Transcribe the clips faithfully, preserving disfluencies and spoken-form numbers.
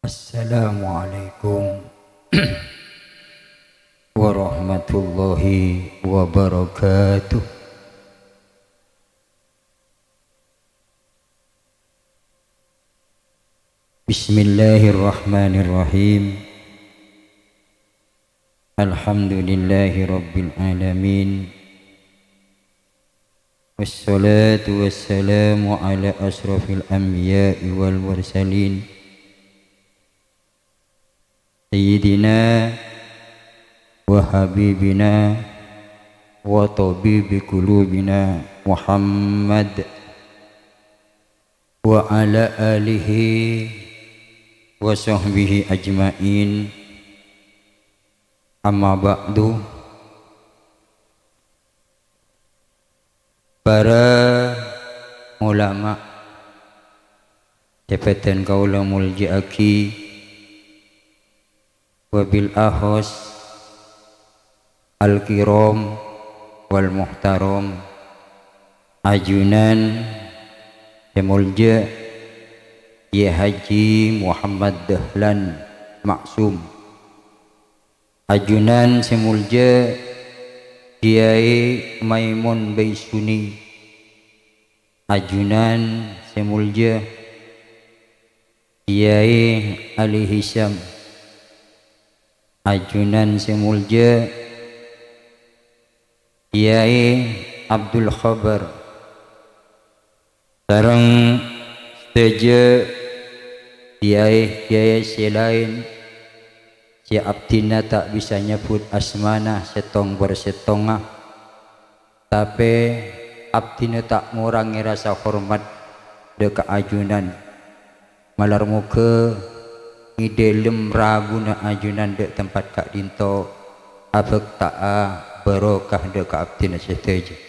Assalamualaikum warahmatullahi wabarakatuh. Bismillahirrahmanirrahim. Alhamdulillahi rabbil alamin. Wassalatu wassalamu ala asrafil anbiya'i wal mursalin, sayyidina wa habibina wa tabibi qulubina Muhammad wa ala alihi wa sahbihi ajma'in. Amma ba'du. Para ulama sè bhâdhân kaulâ molja'aghi, wabil akhos al-kiram wal muhtaram, ajunan sè molja Kyai Haji Muhammad Dahlan Maksum, ajunan sè molja Kyai Maimun Baisuni, ajunan sè molja Kyai Ali Hisam, ajunan sè molja Kyai Abdul Khobar, sareng sadhâjâ kyai-kyai sè laèn sè abdhina ta' bisa nyebbhut asmana sèttong per sèttongnga. Tapè abdhina ta' ngorangè rasa hormat dâ' ka ajunan. Malar moghâ è dhâlem rabuna ajunan dâ' tempat ka'dinto abhâkta'a barokah dâ' ka abdhina sadhâjâ.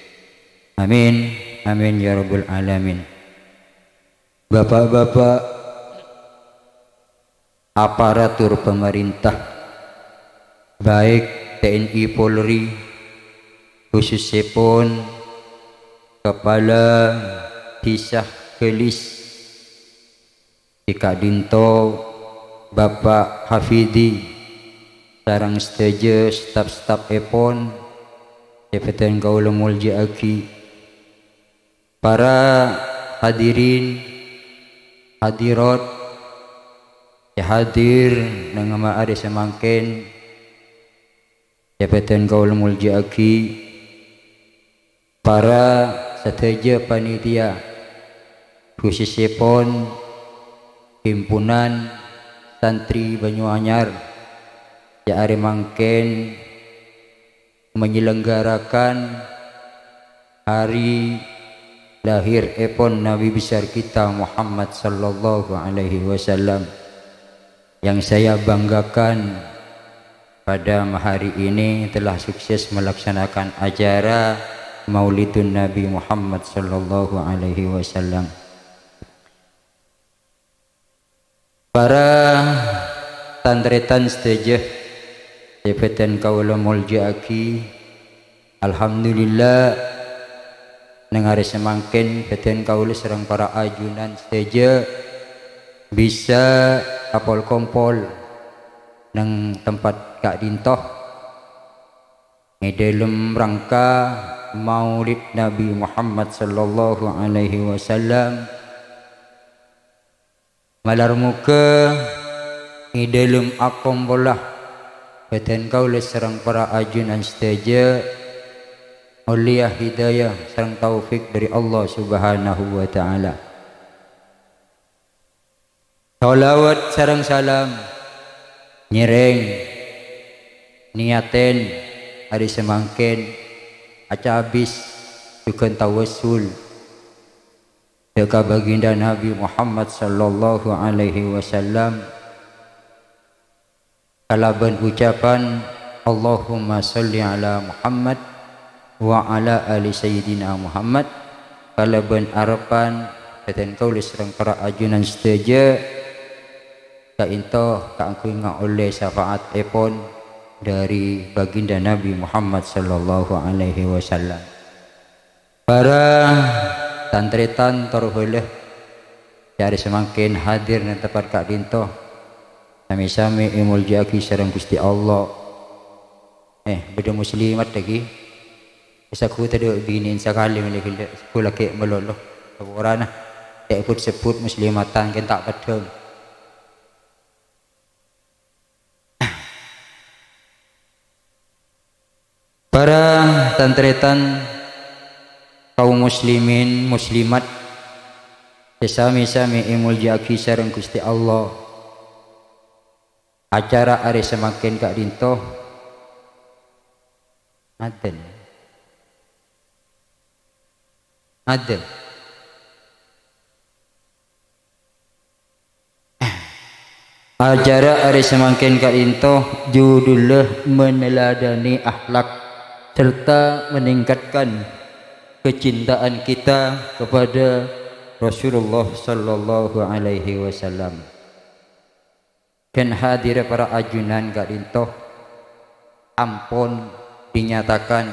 Amin, amin, ya rabbal alamin. Bapa'-bapa', aparatur pamarènta, baik T N I Polri, khusussèpon Kepala Dhisa Galis, è ka'dinto Bapa' Hafidi, sareng sadhâjâ staf-stafèpon sè bhâdhân kaulâ molja'aghi. Para hadirin, hadirat, sè hadir neng ma-, arè samangkèn, sè bhâdhân kaulâ molja'aghi, para sadhâjâ panitia, khusussèpon Himpunan Santri Banyuanyar, sè arè mangkèn menyelenggarakan hari lahir èpon Nabi besar kita Muhammad sallallahu alaihi wasallam. Yang saya banggakan, pada hari ini telah sukses melaksanakan acara Maulidun Nabi Muhammad sallallahu alaihi wasallam. Para tan-tarètan sadhâjâ sè bhâdhân kaulâ molja'aghi, alhamdulillah, neng arè samangkèn bhâdhân kaulâ sareng para ajunan sadhâjâ bisa apol-kompol neng tempat ka'dinto è dhâlem rangka Maulid Nabi Muhammad sallallahu alaihi wasallam. Malar moghâ è dhâlem akompolla bhâdhân kaulâ sareng para ajunan sadhâjâ ollèya hidayah sareng taufik dhâri Allah Subhanahu wa Ta'ala. Shalawat sareng salam nyèrèng, niyatèn arè samangkèn acabis jhughân tawassul dâ' ka baginda Nabi Muhammad sallallahu alaihi wasallam, kalabân ucapan, "Allahumma shalli ala Muhammad wa ala ali Sayyidina Muhammad," kalabân arebbhân bhâdhân kaulâ sareng para ajunan sadhâjâ ka'dinto kaangghuy ngaollè syafa'atèpon dhâri baginda Nabi Muhammad sallallahu alaihi wasallam. Para tan-tarètan tor bhâlâ sè arè samangkèn hadir neng tempat ka'dinto, Sami-sami èmoljâ'aghi sareng Ghustè Allah. Eh, bâdâ muslimat lagi. Èsaghu tadâ' binè'na sakalè mèlè ghellâ', èsaghu lakè' malolo. Saporana. Ta' èbut-sebut muslimatan kèng ta' peddhâng. Para tan-tarètan kaum muslimin muslimat sè sami-sami èmoljâ'aghi sareng Ghustè Allah. Acara arè samangkèn ka'dinto. Adân. Adân. Acara arè samangkèn ka'dinto judulla meneladani akhlak serta meningkatkan kecintaan kita kepada Rasulullah sallallahu alaihi wasallam. Ghân hadirra para ajunan ka'dinto ampon dinyatakan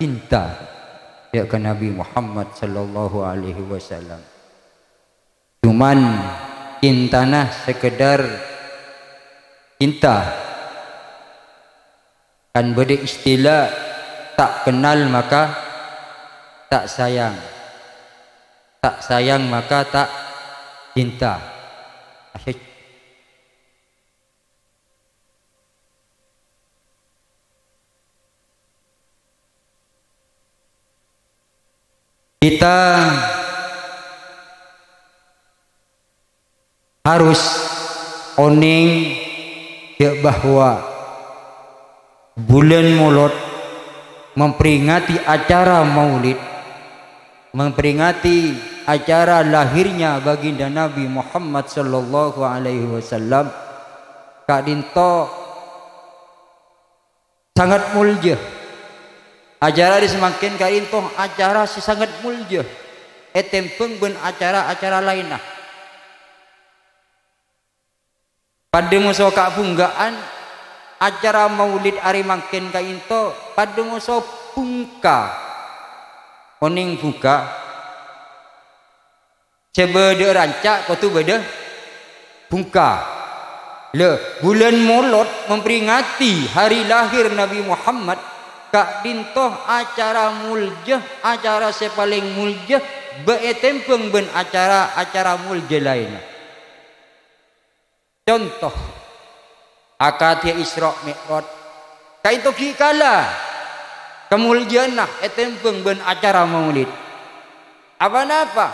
cinta ya ka Nabi Muhammad sallallahu alaihi wasallam. Cuman cintana sekedar cinta. Kan bâdâ istilah, tak kenal maka tak sayang. Tak sayang maka tak cinta. Asyik. Kita harus onèng ya bahwa bulân Molod memperingati acara Maulid, memperingati acara lahirnya Baginda Nabi Muhammad sallallahu alaihi wasallam, ka'dinto sangat molja. Acara arè samangkèn ka'dinto acara sè sangat molja, ètembhâng bân acara-acara laènna. Padâ moso kabhungga'an, acara Maulid arè mangkèn ka'dinto padâ moso bhungka. Onèng bhungka? Sè bâdâ ranca' kodhu bâdâ bhungka. Lha, bulân Molod memperingati hari lahir Nabi Muhammad, ka'dinto acara molja, acara sè palèng molja, bâ-, ètembhâng bân acara-acara molja laènna. Conto, akadhi Isra' Mi'raj. Ka'dinto ghi' kala kamoljâ'ânna ètembhâng bân acara Maulid. Apa-napa?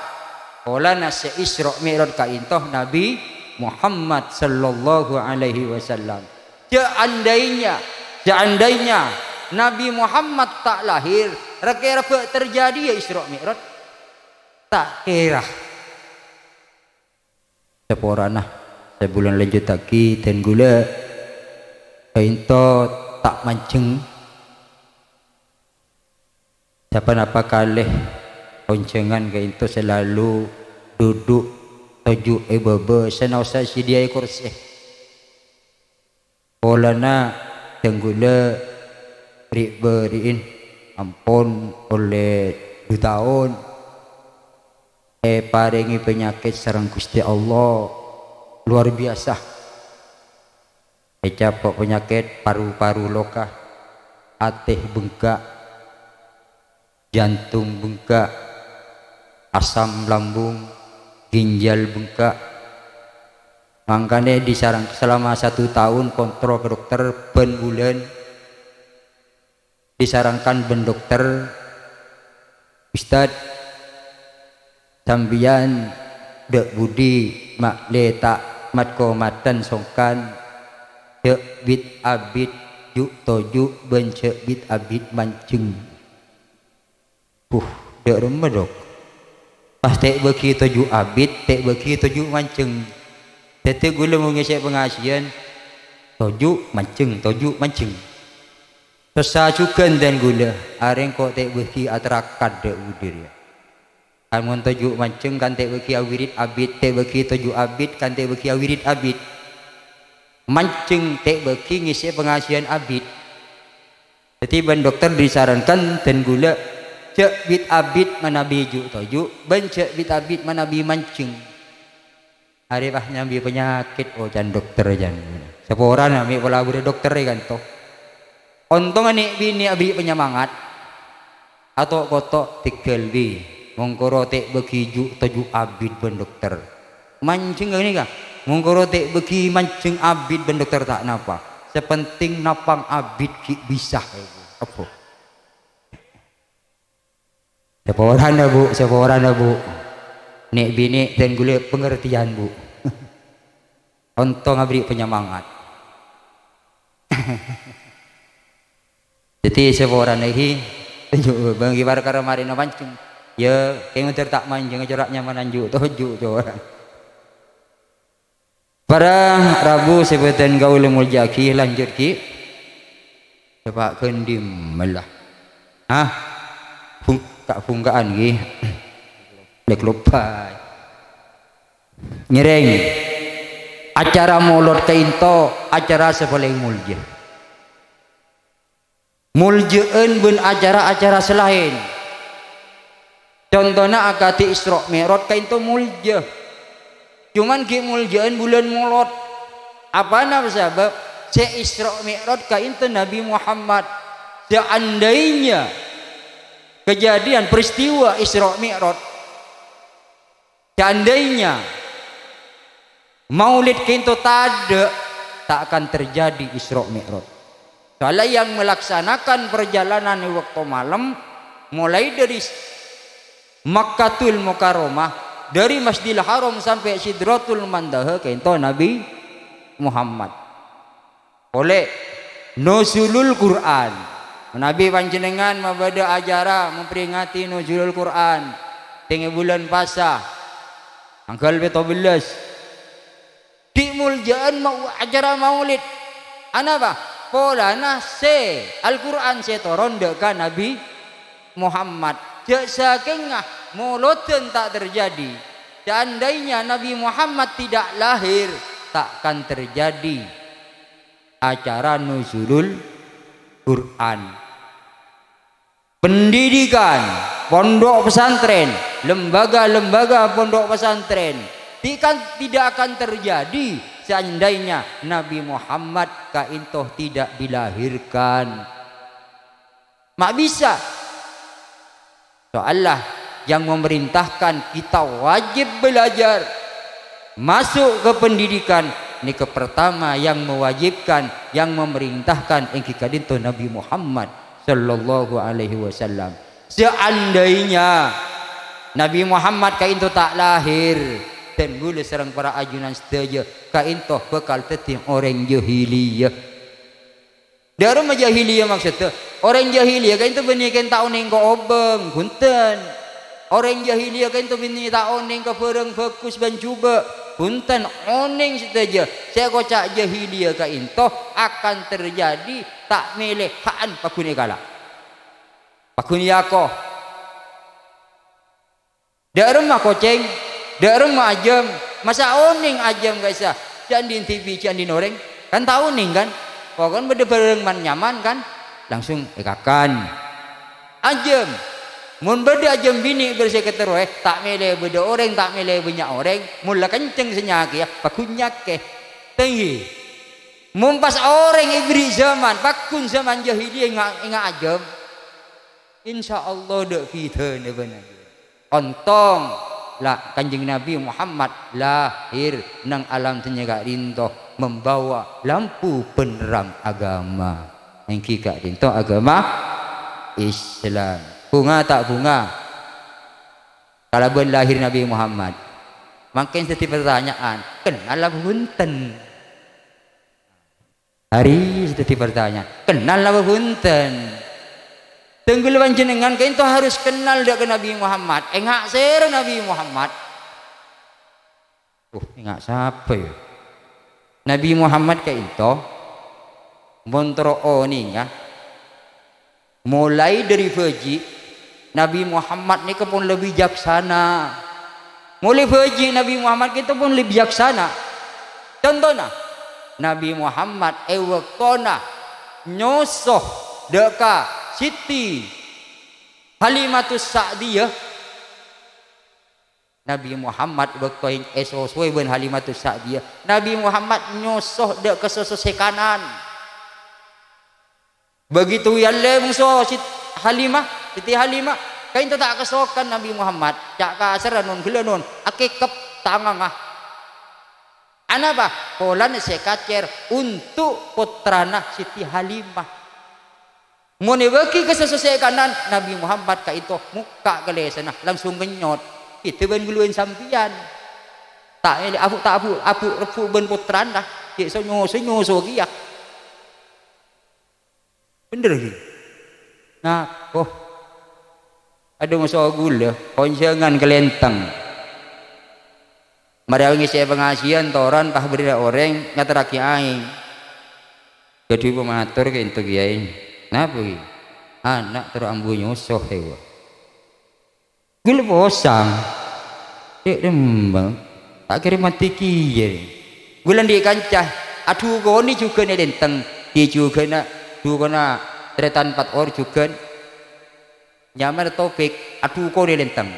Polana sè Isra' Mi'raj ka'dinto Nabi Muhammad sallallahu alaihi wasallam. Seandainya, seandainya Nabi Muhammad ta' lahir, ra-kèra bâ' terjadi ya Isra' Mi'raj? Ta' kèra. Saporana, sabulân lanjuttaghi dân ghulâ ka'dinto ta' manjheng. Saponapa kalè onjhângan ka'dinto salalu duduk toju' è bâbâ, sanaossa sadiyaè korsè. Polana dân ghulâ ri'-bâri'in ampon ollè du taon èparèngè panyakèt sareng Ghustè Allah lowar biyasa. Ècapo' panyakèt paru-paru loka, atè bengka', jantung bengka', asam lambung, ginjal bengka'. Mangkana disarang-, selama satu tahun kontrol ke dokter bân bulân, disarankan bân dokter, "Ustad, sampèyan dâ' budi ma'lè ta' mat-komadan songkan, jhâ' bit-abit ju'-toju' bân jhâ' bit-abit manjheng." Buh, dâ' remma, Dok? Pas ta' bâgi toju' abit, ta' bâgi toju' manjheng. Dhâddhi ghulâ mon ngèssè'è pangajiyân, toju' manjheng, toju' manjheng. Sossa jhughân dân ghulâ, arèng ko' ta' bâgi atarakat dâ' budi rèya. Kan mon toju' manjheng kan ta' bâgi awirid abit, ta' bâgi toju' abit kan ta' bâgi awirid abit. Manjheng ta' bâgi ngèssè'è pangajiyân abit. Dhâddhi bân dokter disarankan dân ghulâ jhâ' bit-abit manabi ju'-toju', bân jhâ' bit-abit manabi manjheng. Arè pas nyambi panyakèt, oh, can dokter, can. Saporana mè' pola bhuru dokter, è, kanto. Ontong nè'-binè' aberri' panyamangat. Ato'-koto' tèghâl bi. Mongkoro ta' bâgi ju'-toju' abit bân dokter. Manjheng ghânèka. Mongkoro ta' bâgi manjheng abit bân dokter ta' napa. Sè pentèng napang abit ghi' bisa. Abbhu. Saporana, Bu, saporana, Bu. Nè'-binè' dân ghulâ pangartèyan, Bu. Ontong aberri' panyamangat. Dhâddhi saporana ghi, ju', bânggi parkara marèna manjheng. Yâ, kèng mandhâr ta' manjheng, cora' nyamanan ju'-toju' cora'. Para rabu sè bâdhân kaulâ molja'aghi, lanjut, ghi. Coba ghândhi mella. Hah? Bung-, ta' bungka'an, ghi. Lek lupa. Ngèrèng. Acara molod kaènto, acara sè palèng molja. Molja'an bân acara-acara sè laèn. Contona akadhi Isra' Mi'raj kaènto molja. Cuman ghi' molja'an bulân Molod. Apana sabâb? Sè Isra' Mi'raj kaènto Nabi Muhammad. Seandainya kejadian peristiwa Isra' Mi'raj, seandainya Maulid kaènto tadâ', ta' akan terjadi Isra' Mi'raj. Soalnya yang melaksanakan perjalanan è bâkto malem, mulai dari Makkatul Mukarramah, dari Masjidil Haram sampai Sidratul Muntaha, kaènto Nabi Muhammad. Polè, Nuzulul Qur'an. Manabi panjhennengngan mabâdâ acara memperingati Nuzulul Qur'an, tèngghi bulân Pasa, tangghâl pètto bellâs. Ghi' molja'an mau-, acara maulid. Anapa? Polana sè Al-Qur'an sè toron dâ' ka Nabi Muhammad. Jâ' sakèngnga molodhân ta' terjadi. Seandainya Nabi Muhammad tidak lahir, tak akan terjadi acara Nuzulul Qur'an. Pendidikan, pondok pesantren, lembaga-lembaga pondok pesantren, ti-, kan tidak akan terjadi seandainya Nabi Muhammad kaènto tidak dilahirkan. Ma' bisa. Soalnya yang memerintahkan kita wajib belajar. Masuk ke pendidikan, nèka pertama yang mewajibkan, yang memerintahkan èngghi ka'dinto Nabi Muhammad sallallahu alaihi wasallam. Seandainya Nabi Muhammad kaènto ta' lahir, dân ghulâ sareng para ajunan sadhâjâ kaènto bhâkal dhâddhi orèng jahiliyah. Dâ' remma jahiliyah maksoddhâ? Orèng jahiliyah kaènto bânnè kèng ta' onèng ka obâng, bhunten. Orèng jahiliyah kaènto bânnè ta' onèng ka bhârâng bhâghus bân jhubâ', bhunten. Onèng sadhâjâ sè èkoca' jahiliyah kaènto akan terjadi ta' mèlè ha'an pagghun èkala'. Pagghun èako. Dâ' remma kocèng, dâ' remma ajâm, masa onèng ajâm ka'issa', jâ' andi'na dhibi', jâ' andi'na orèng? Kan ta' onèng, kan? Pokokna bâdâ bhârâng man-nyaman, kan? Langsung èkakan. Ajâm. Mon bâdâ ajâm binè' bâr sè katerroè, ta' mèlè bâdâ orèng, ta' mèlè bânnya' orèng, mon la kenceng sè nyakèya, pagghun nyakè. Tèngghi. Mon pas orèng èberri' zaman, pagghun zaman jahiliyah ènga', ènga' ajâm. Insyaallah dâ' bhidhâna bân ajâm. Ontong, la, Kanjeng Nabi Muhammad lahir neng alam dhunnya ka'dinto membawa lampu penerang agama. Èngghi ka'dinto agama Islam. Bhunga ta' bhunga? Kalabân lahir Nabi Muhammad. Mangkèn dhâddhi pertanyaan, kennal apa bhunten? Arè sè dhâddhi partanyaan, kennal napa bhunten? Dhâng ghulâ panjhennengngan kaènto harus kennal dâ' ka Nabi Muhammad. Enga' sèra Nabi Muhammad? Uh, enga' sapa, yâ? Nabi Muhammad kaènto, mon terro onènga, Molaè dhâri bhâji', Nabi Muhammad nèka pon la bijaksana. Molaè bhâji' Nabi Muhammad kaènto pon la bijaksana. Contona, Nabi Muhammad è bâktona nyoso dâ' ka Siti Halimatus Sa'diyah, Nabi Muhammad bâkto èsosowè bân Halimatus Sa'diyah, Nabi Muhammad nyoso dâ' ka soso sè kanan. Begitu yâ lè mongso Sit-, Halimah, Siti Halimah, kaènto ta' kasokan Nabi Muhammad, ca' kaserra non ghellâ' non, akèkep tanganga. Anapa? Polana sè kacèr onto' pottrana Siti Halimah. Mon èbâghi ka soso sè kanan, Nabi Muhammad kaènto mokka' ka lèsanna, langsung ngennyot. Kèdâ bân ghâlluwân sampèyan. Ta' èlè abu', ta' abu', abu', rebbu' bân pottrana, cè' so-, nyoso-nyoso kèya. Bhender, ghi? Nah, oh. Adhu, moso ghulâ, konjhângan kalèntèng. Marè ngèssè'è pangajiân, toron, pas bâdâ orèng ngaterraghi aèng. Ghâdhuwi pamator kaènto, Kèyaè. Napa, ghi? Ana' terro ambu nyoso, hèwa. Ghulâ posang. Cè' rembang. Ta' kèra mantè kèya. Ghulâ andi' kanca. Adhu, konè jhughân è lèntèng. Di jhughâna, jhughâna tarètan Pat Hor jhughân. Nyamana Taufik. Adhu, konè lèntèng.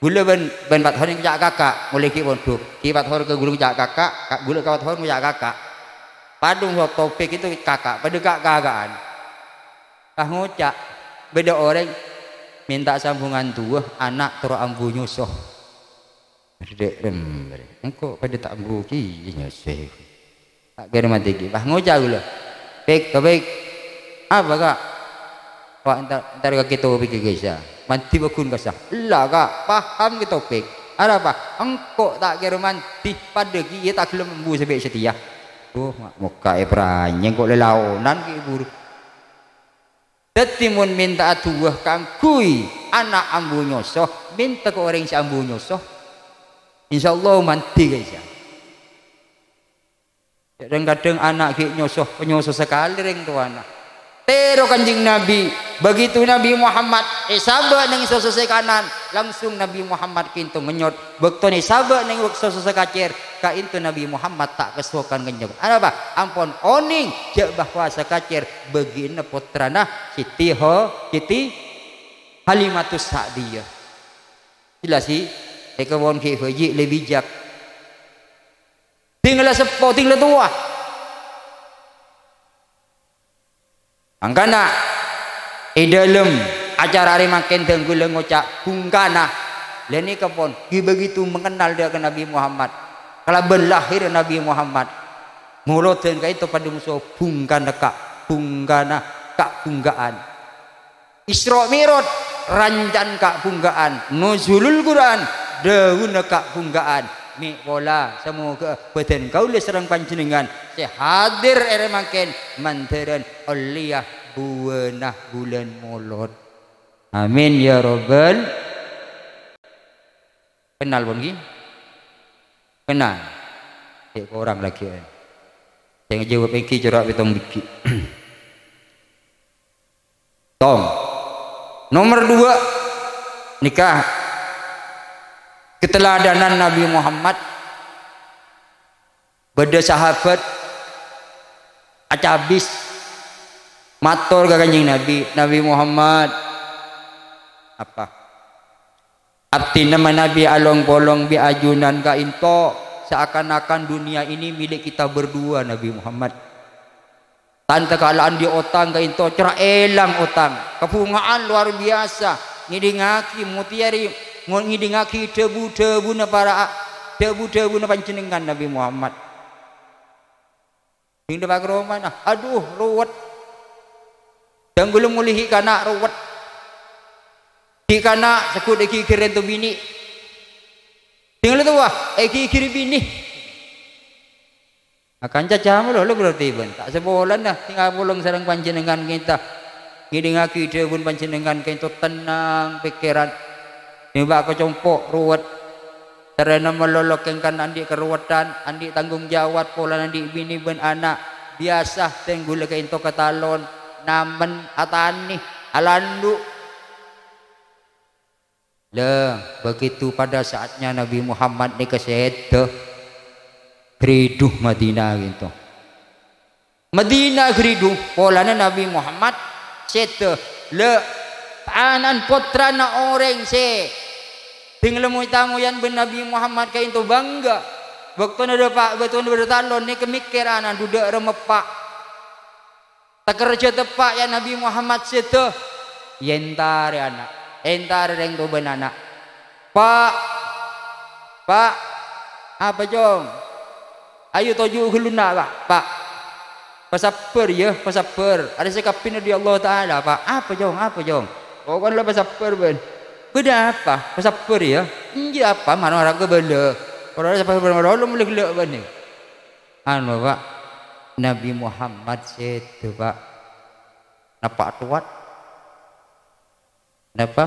Ghulâ bân, bân Pat Hor ngoca' kaka'. Molaè ghi' pondhuk. Ghi' Pat Hor ka ghulâ ngoca' kaka'. Ka-, ghulâ ka Pat Hor ngoca' kaka'. Padâ so Taufik itu kaka'. Padâ ka-, kaka'an. Pas ngoca', bâdâ orèng mènta sambhungan duwâ, ana' terro ambu nyoso. Cè' rembang. Engko' padâ ta' ambu kèya nyoso. Ta' kèra mantè kèya. Pas ngoca' ghulâ. "Pik, Taufik." "Apa, Ka'?" "Wa', entar, entar kakè Taufik kèya, Sa. Mantè pagghun, Ka', Sa." "Ella, Ka'. Paham kakè Taufik. Arapa? Engko' ta' kèra mantè padâ kèya ta' ghellem ambu sampè' satèya." Duh, ma-, mokka' èparanyèng kok lalaonan kèya buru. Dhâddhi, mon mènta'a duwâ kaangghuy ana' ambu nyoso, mènta ka orèng sè ambu nyoso. Insyaallah mantè, guys, ya. Kadhâng-kadhâng ana' ghi' nyoso, panyoso sakalè rèng towana. Tèro Kanjeng Nabi, begitu Nabi Muhammad èsabâ' neng soso sè kanan, langsung Nabi Muhammad kaènto ngennyot. Bâktona èsabâ' neng soso sè kacèr, kaènto Nabi Muhammad ta' kasokan ngennyot. Arapa? Ampon onèng jâ' bahwa sè kacèr bâgiânna pottrana Siti Ho-, Siti Halimatus Sa'diyah. Jelas, ghi? Èkabâ'ân ghi' bhâji' lè bijak. Ding la seppo, ding la towa. Mangkana, è dhâlem acara arè mangkèn dhâng ghulâ ngoca' bhungkana. Lè nèka pon, ghi' begitu mengenal dâ' ka Nabi Muhammad. Kalabân lahir Nabi Muhammad. Molodhân kaènto padâ moso bhungkana ka-, bhungkana kabhungka'an. Isra Mi'raj, rancana kabhungka'an. Nuzulul Qur'an, dhâbuna kabhungka'an. Mè' pola, samoghâ bhâdhân kaulâ sareng panjhennengngan sè hadir è arè mangkèn mandhârân ollèya buwâna bulân Molod. Amin ya rabbal. Kennal pon, ghi? Kennal. Cè' korang laghi', eh. Sè ngajâwâb èngghi cora' pèttong bighi'. Tong. Nomer duwâ', nèka keteladanan Nabi Muhammad. Bâdâ sahabat acabis mator ka Kanjeng Nabi, "Nabi Muhammad, apa? Abdhina manabi along-polong bi' ajunan kaènto, seakan-akan dunia ini milik kita berdua, Nabi Muhammad." Tanta kala andi' otang kaènto, cera' èlang otang. Kabhunga'an lowar biyasa. Ngèdingngaghi, mutèyarè, ngo-, ngèdingngaghi dhâbu-dhâbuna para a-, dhâbu-dhâbuna panjhennengngan Nabi Muhammad. Ding dâpa' ka romana, adhu, rowet. Dângghulâ molè ghi' kana' rowet. Ghi' kana' segghut èghighir rèng to binè'. Ding la towa, èghighir binè'. Akanca jam lolo berarti bân. Ta' sapolana sè ngapolong sareng panjhennengngan kaènto. Ngèdingngaghi dhâbuna panjhennengngan kaènto tennang pèkkèran. Nèmbâ' ka compo' rowet. Terrèna malolo kèng kan andi' karowettan, andi' tanggung jawab polana andi' binè bân ana'. Biyasa sèngghulâ kaènto katalon, namen, atanè, alandu'. Lah, begitu pada saatnya Nabi Muhammad nèka sèdhâ, ghâridhu Madinah kaènto. Madinah ghâridhu, polana Nabi Muhammad sèdhâ. Lah, ana'na pottrana orèng sè Ding lemmo tamoyan bân Nabi Muhammad kaènto bângga. Bâktona dâpa', bâktona bâdâ talon nèka mèkkèr ana' dudâ' remeppa'. Takerja teppa' ya Nabi Muhammad sèdhâ. Èntarè ana'. Èntarè rèng tobân ana'. "Pa', Pa', apa, Cong?" "Ayo toju' ghâllu, na', Pa', Pa'. Pasabbhâr, ya, pasabbhâr. Arè sè kabbhi dâri Allah Ta'ala, Pa'." "Apa, Cong? Apa, Cong?" "Pokokna la pasabbhâr, bân." "Bâdâ apa? Pasabbhâr, ya?" "Enjâ', apa? Mara-mara kabâlâ. Ora sabbhâr, mara lo mlè ghellâ', bân." Anu, Pa', Nabi Muhammad sèdhâ, Pa'. Napa' towat? Napa?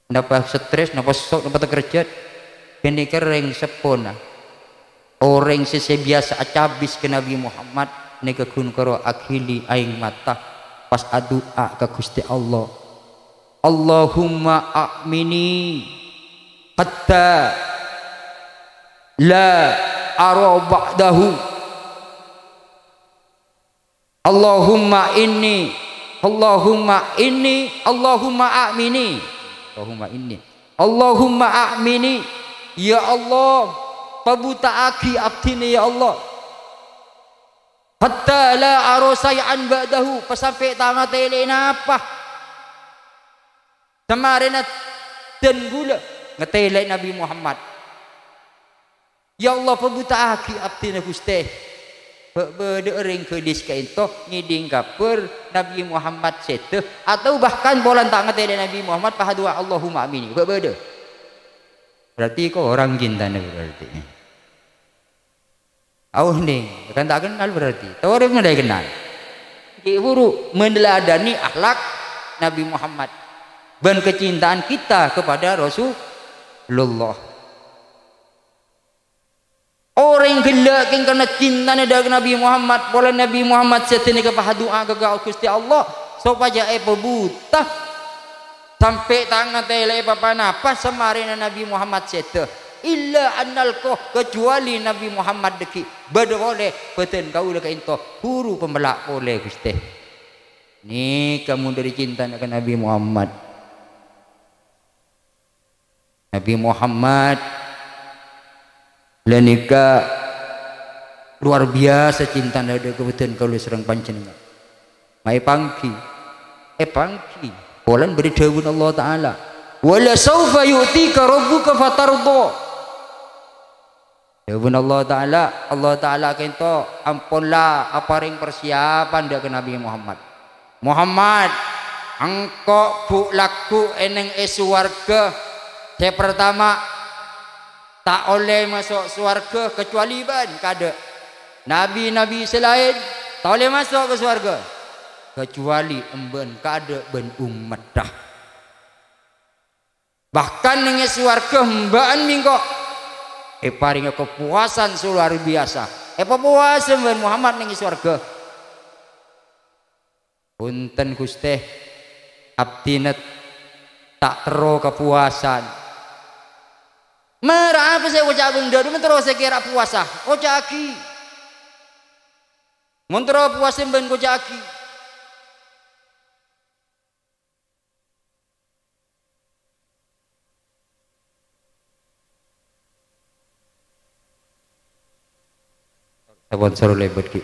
Napa stres, napa sok, napa takerjhât? Ghânèka rèng seppona. Orèng sè, sè biyasa acabis ka Nabi Muhammad, nèka ghun karo aghili aèng mata, pas adu'a ka Ghustè Allah. "Allahumma a'mini hatta la ara ba'dahu." Allahumma inni, Allahumma inni, Allahumma a'mini. Allahumma inni, Allahumma a'mini. Ya Allah, pabuta'aghi abdhina, ya Allah. Hatta la ara syai'an ba'dahu, pasampè' ta' ngatèla'è napa. Samarèna dân ghulâ ngatèla'è Nabi Muhammad. Ya Allah, pabuta'aghi abdhina, Ghustè. Bâ-, bâdâ orèng ghâlis kaènto ngèdhing kabhâr Nabi Muhammad sèdhâ, atau bahkan polana ta' ngatèla'è Nabi Muhammad, pas adu'a Allahumma a'mini. Bâ-, bâdâ. Berarti korang cintana berarti. Auh, nèng, kan ta' kennal berarti. Torè mendai kennal. Ghi' buru meneladani akhlak Nabi Muhammad bân kecintaan kita kepada Rasulullah. Orèng ghellâ' kèng karna cintana dâ' ka Nabi Muhammad, polana Nabi Muhammad sèdhâ nèka pas adu'a ka Ghustè Allah sopajâ èpabuta. Sampè' ta' ngatèla'è pa-ponapa samarèna Nabi Muhammad sèdhâ. Illa an nalqa, kacuali Nabi Muhammad dhâggi' bâdâ polè, bhâdhân kaulâ kaènto buru pamella' polè, Ghustè. Nèka mon dâri cintana ka Nabi Muhammad. Nabi Muhammad la nèka lowar biyasa cintana dâ' ka bhâdhân kaulâ sareng panjhennengngan. Ma' èpangghi, èpangghi. Polana bâdâ dhâbuna Allah Ta'ala, "Wa la saufa yu'tika rabbuka fatardha." Dhâbuna Allah Ta'ala, Allah Ta'ala kaènto ampon la aparèng parsiyapan dâ' ka Nabi Muhammad. "Muhammad, engko' ghu-, lagghu' è neng è sowarghâ. Sè partama, ta' ollè maso' sowarghâ kacuali bân kaadâ'. Nabi-nabi sè laèn ta' ollè maso' ka sowarghâ kacuali embân kaadâ' bân ommatta. Bahkan neng è sowarghâ embâ'ân bi' engko' èparèngè kapowasan sè lowar biyasa. Èpapowasa bân Muhammad neng è sowarghâ." "Bhunten, Ghustè, abdhina ta' terro kapowasan." "Mara apa sè èkoca' bân dâ' mon terro sè kèra powasa? Koca'aghi. Mon terro powasa bân koca'aghi." Sponsor lebet ki.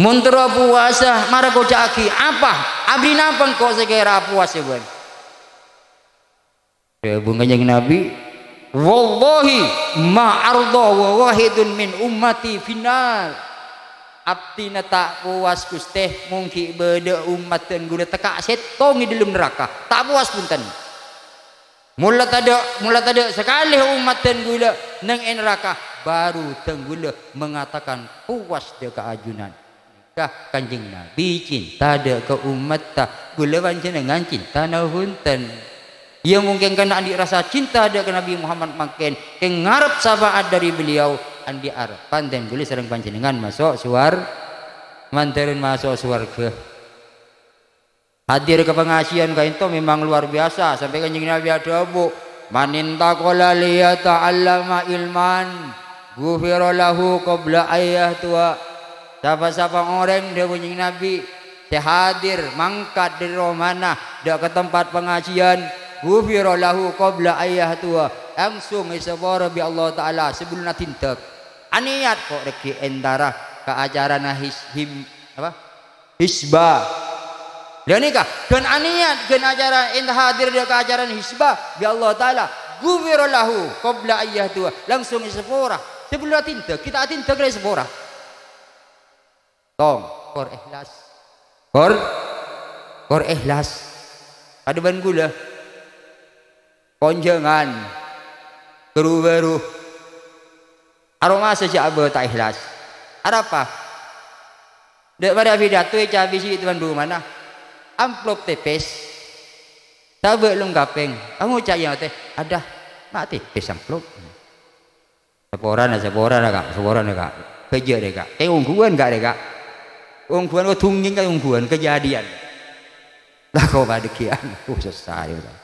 Mon terro powasa, mara koca'aghi, "Apa? Abdhina apa engko' sè kèra powasa bân?" Dhâbuna Kanjeng Nabi, "Wallahi ma ardha wa wahidun min ummati finnar." Abdhina ta' powas, Ghustè, mon ghi' bâdâ ommat dhân ghulâ tekka' sèttong è dhâlem naraka. Ta' powas bhunten. Mola tadâ', mola tadâ' sakalè ommat dhân ghulâ neng è naraka, baru dhân ghulâ mengatakan powas dâ' ka ajunan. Kah Kanjeng Nabi cinta dâ' ka ommatta, ghulâ panjhennengngan cintana bhunten. Iyâ, mungkin karena andi' rasa cinta dâ' ka Nabi Muhammad mangkèn, kèng ngarep syafaat dâri beliau, andi' arebbhân dhân ghulâ sareng panjhennengngan maso' suwar-, mandhârân maso' sowarghâ. Hadir ka pangajiân ka'ènto memang luar biasa, sampè' Kanjeng Nabi adhâbu, "Man intaqala liyata'allama ilman, ghufira lahu qabla an yahtuwa." Sapa-sapa orèng, dhâbu Kanjeng Nabi, sè hadir mangkat dâri romana dâ' ka tempat pangajiân, ghufira lahu qabla an yahduwa, langsung èsapora bi' Allah Ta'ala sabellunna adhindhâk. Anèyat ko' règghi entara ka acarana his-, him-, apa? Hisba. Ghânèka, ghân anèyat, ghân acara ent-, hadir dâ' ka acarana hisba, bi' Allah Ta'ala, ghufira lahu qabla an yahduwa, langsung èsapora. Sabellunna adhindhâk, ghi' ta' adhindhâk la èsapora. Tong, kor ikhlas. Kor, kor ikhlas. Padâ bân ghulâ. Konjhângan. Ru-bâru. Aromasa jhâ' abâ' ta' ikhlas. Arapa? Dâ' marè apidato ècabisi è towan romana. Amplop tèpès. Sabâ' lem kapèng. Angoca' è atè, "Adâ, ma' tèpès amplop." Saporana, saporana, Ka', saporana, Ka'. Bâjâ rè, Ka'. Kè ongghuwân, Ka', rè, Ka'. Ongghuwân, kodhu ngèng, Ka', ongghuwân, kajhâdhiyân. Lah, ko' padâ ghiyân. Oh, sossa, ya Allah.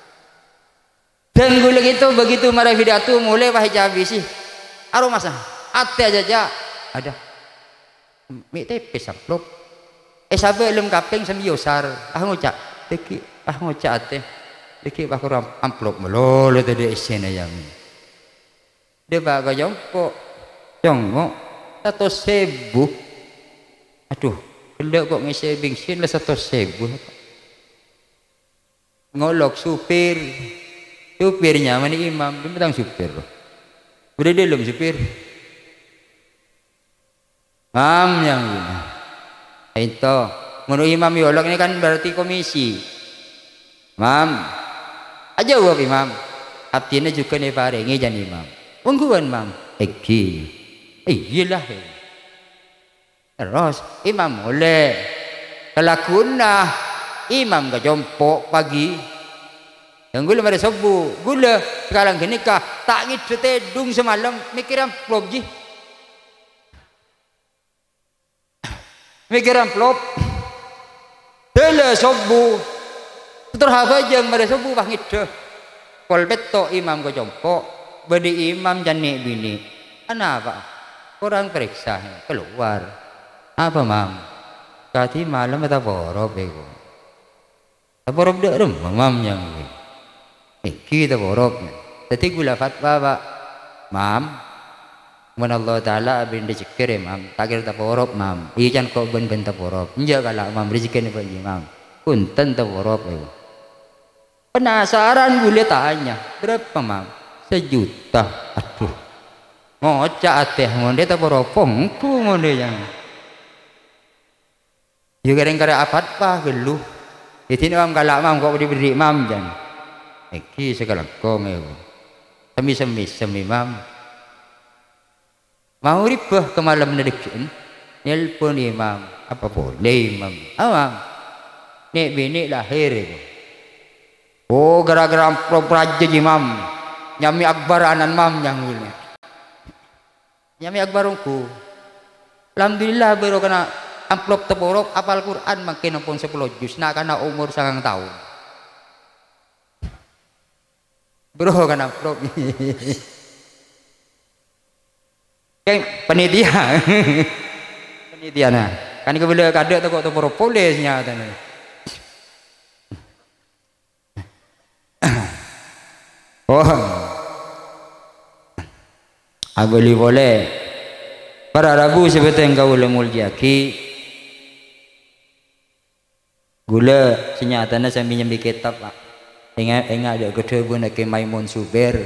Dan ghulâ ghito, begitu marè pidato, molè pas ècabisi. Aromasa, atè ajâjâ. Adâ. Mè' tèpès amplop. È sabâ' lem kapèng sambi osar. Ah, ngoca'. Dâgghi', ah, ngoca' atè. Dâgghi' pas kor am-, amplop malolo tadâ' èssèna, ya. Dâpa' ka compo'. Congngo', satos èbu. Adhu, ghellâ' ko' ngèssè bensin la satos èbu. Ngolok supir. Supir nyamana Imam, dimma tang supir. Bâdâ dâlem supir. Mam, yang ini. Ento, ngono Imam yolok ini kan berarti komisi. Mam. Ajâwâb, Imam. Abdhina jhughân èparèngè, jân Imam. Ongghuwân, Mam. Èngghi. Iyalah. Terros, Imam molè. Kalagghuwânna Imam ka compo' pagi. Yang ghulâ marè sobbhu. Ghulâ, sakalangghâ nèka, ta' ngèdhâ tèdung samalem, mèkkèrè amplop, ji. Mèkkèrè amplop. Dâlâ sobbhu. Terros abhâjâng marè sobbhu pas ngèdhâ. Pol pètto' Imam ka compo'. Bâdâ Imam can nè'-binè'. Anapa? Korang parèksa, kalowar. Apa, Mam? Kadhi malem taporop, èko. Taporop dâ' remma, Mam, nyang ghi. Èngghi taporop. Dâddhi ghulâ fatwa, Pak. Mam, mon Allah Ta'ala abin rejekè rè, Mam, ta' kèra taporop, Mam. Iyâ, can ko' bân-bân taporop. Enjâ' kala', Mam, rejekèna bâ'na, Mam. Bhunten taporop, èko. Penasaran ghulâ tanya, "Berapa, Mam?" "Sejuta." Adhu. Ngoca' atè, "Mondè taporop, ongghu mondè, yang." Yâ, kèrèng karè apat pa ghâllu. Yâ, dinah, Mam, kala', Mam, ko' bâdhi-bâdhi, Mam, jân. Èngghi sakalangkong, èko. Semmi-semmi, semmi, Mam. Maghrib bâ ka malemma dâgghi'ân. Nelpon Imam. Apa polè, Imam? Ah, Mam. Nè'-binè' lahèr, èko. Oh, gara-gara amplop rajâ, ji, Mam. Nyamè Akbar anan, Mam, nyang ghulâ. Nyamè Akbar ongghu. Alhamdulillah, barokana amplop taporop, apal Qur'an mangkèn ampon sapolo juz, na'-kana' omor sangang taon. Barokana amplop. Kèng panitia. Panitia, nah. Kan kabâlâ kadâ' tako' taporop polè nyatana. Oh. Abâli polè. Para rabu sè bhâdhân kaulâ moljâ'aghi. Ghulâ sanyatana sambi nyambi kètab, Pak. Enga', enga' dâ' kadhâbuna Kè Maimun Zubair,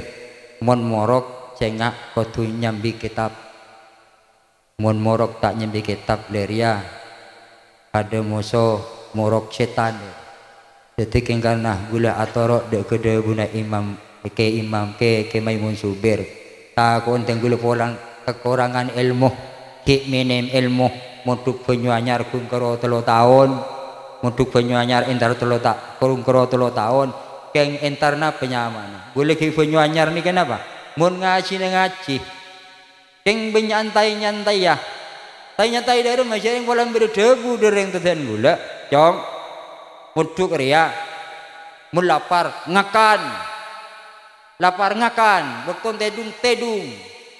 "Mon morok, sènga' kodhu nyambi kètab." Mon morok ta' nyambi kètab lè rèya padâ moso morok sètan. Dâddhi kèng karna ghulâ atoro' dâ' ka dhâbuna Imam, Kè Imam, Kè, Kè Maimun Zubair. Tako' ontèng ghulâ polana kakorangan èlmo, ghi' mènèm èlmo, mondhuk Bânyu Anyar ghun karo tello taon. Mondhuk Bânyu Anyar entar tello ta-, ghun karo tello taon. Kèng entar napa nyamana? Ghulâ ghi' Bânyu Anyar nèka napa? Mon ngajhina ngajhi. Kèng bânnya'an tay-nyantaya. Tay-nyantaya dâ' remma, jhâreng polana bâdâ dhâbu dâ' rèng tadhân ghulâ, "Cong, mondhuk rèya, mon lapar, ngakan. Lapar, ngakan. Bâktona tèdung, tèdung.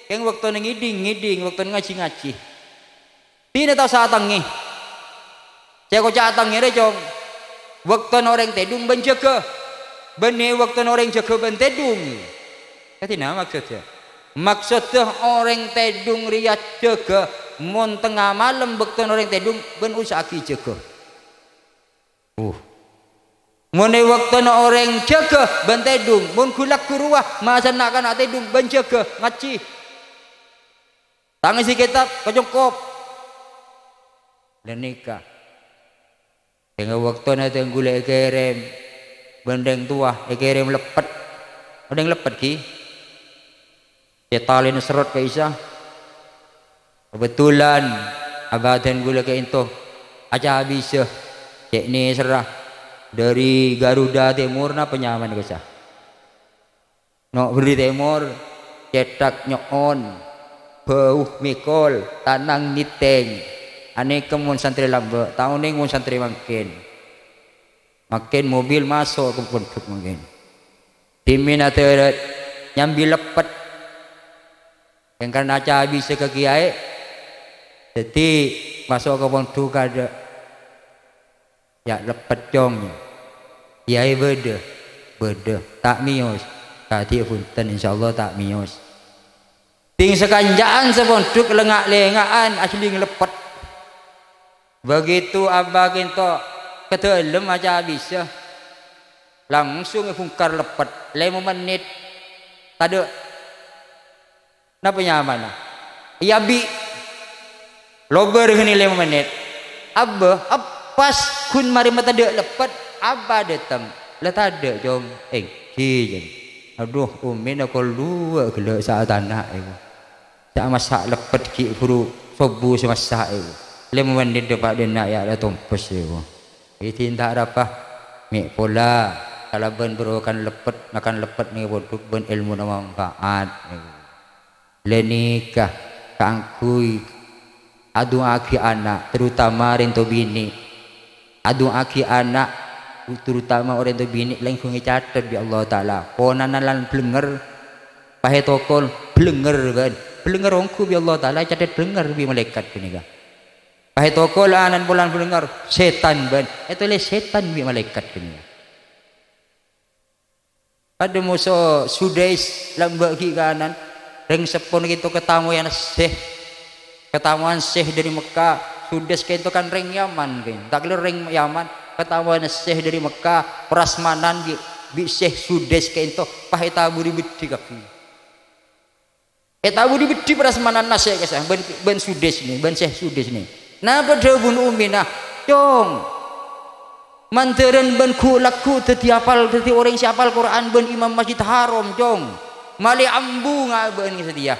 Kèng bâktona ngèdhing, ngèdhing. Bâktona ngajhi, ngajhi." Dinah ta' osa atangngè. Sè èkoca' tang ngèrè, Cong. Bâktona orèng tèdung bân jâgâ. Bânnè bâktona orèng jâgâ bân tèdung. Kadhi napa maksodda? Maksodda orèng tèdung rèya jâgâ, mon tengnga malem bâktona orèng tèdung bân usa'aghi jâgâ. Uh. Mon è bâktona orèng jâgâ bân tèdung, mon ghu-lagghu rowa, masa na'-kana' tèdung bân jâgâ, ngajhi. Tangèsè kètab, kacongkop. Ghânèka. Sèngghâ bâktona dhân ghulâ èkèrèm bân rèng towa, èkèrèm leppet. Orèng leppet, ghi? Sè talèna serrot ka Isa. Kebetulan, abâ dhân ghulâ ka'ènto acabisa, cè' nèserra dhâri Garuda Tèmor napa nyamana ka'issa. No' Bherri Tèmor, cèthak nyo'on, bâu mèkol, tanang nètèng. Anèka mon santrè lambâ', ta' onèng mon santrè mangkèn. Mangkèn mobil maso' ka pondhuk mangkèn. Dhimèn adhârât nyambi leppet. Èngkana acabisa ka kiyaè. Dhâddhi maso' ka pondhuk adâ'. Ya, leppet, Cong. Kiyaè bâdâ? Bâdâ. Ta' mèyos? Kadhi bhunten, insyaallah ta' mèyos. Dhing sakanca'an sapondhuk lengnga'-lengnga'an asli ngaleppet. Begitu Abba kento ka dâlem acabisa, langsung èbhungkar leppet, lèma mennit. Tadâ'. Napa nyamana? Èyabi'. Lobâr ghânèka lèma mennit. Abba, eppas, ghun marè matadâ' leppet, Abba dâteng. La tadâ', Cong. Èngghi, Cong. Adhu, ummina kol duwâ' ghellâ' sa'atana, èbu. Sè amassa' leppet ghi' buru sobbhu sè massa', èbu. Lèma mennit dâpa' dâ' enna' ya' la tompes, èbu. Èdin ta' arapa. Mè' pola kalabân bârokana leppet, ngakan leppet nèng pondhuk bân èlmona manfaat, èbu. La nèka kaangghuy adu'aaghi ana', terutama rèng to binè'. Adu'aaghi ana', terutama orèng to binè', laèngghung ècatet bi' Allah Ta'ala. Ponana lan blengngerra, pas ètokol blengngerra bân. Blengngerra ongghu bi' Allah Ta'ala, ècatet blengngerra bi' malaèkat ghânèka. Pas ètokol ana'na polana blengngerra, sètan bân. Ètolès sètan bi' malaèkat ghânèka. Padâ moso Sudais lambâ' ghi' kanan, rèng seppona kento katamoyan sèh. Katamoyan sèh dâri Mekka, Sudais kento kan rèng Yaman, kan. Ta' kèra rèng Yaman, katamoyan sèh dâri Mekka, prasmanan bi', bi' Sèh Sudais kento, pas ètaburi beddhi kabbhi. Ètaburi beddhi prasmananna sè ka'issa, bân, bân Sudais nè, bân Sèh Sudais nè. Napa dhâbuna ummina? Cong, mandhârân bân ghu-, lagghu' dhâddhi apal, dhâddhi orèng sè apal Qur'an bân Imam Masjid Haram, Cong. Malè ambu ngabâ'ân satèya.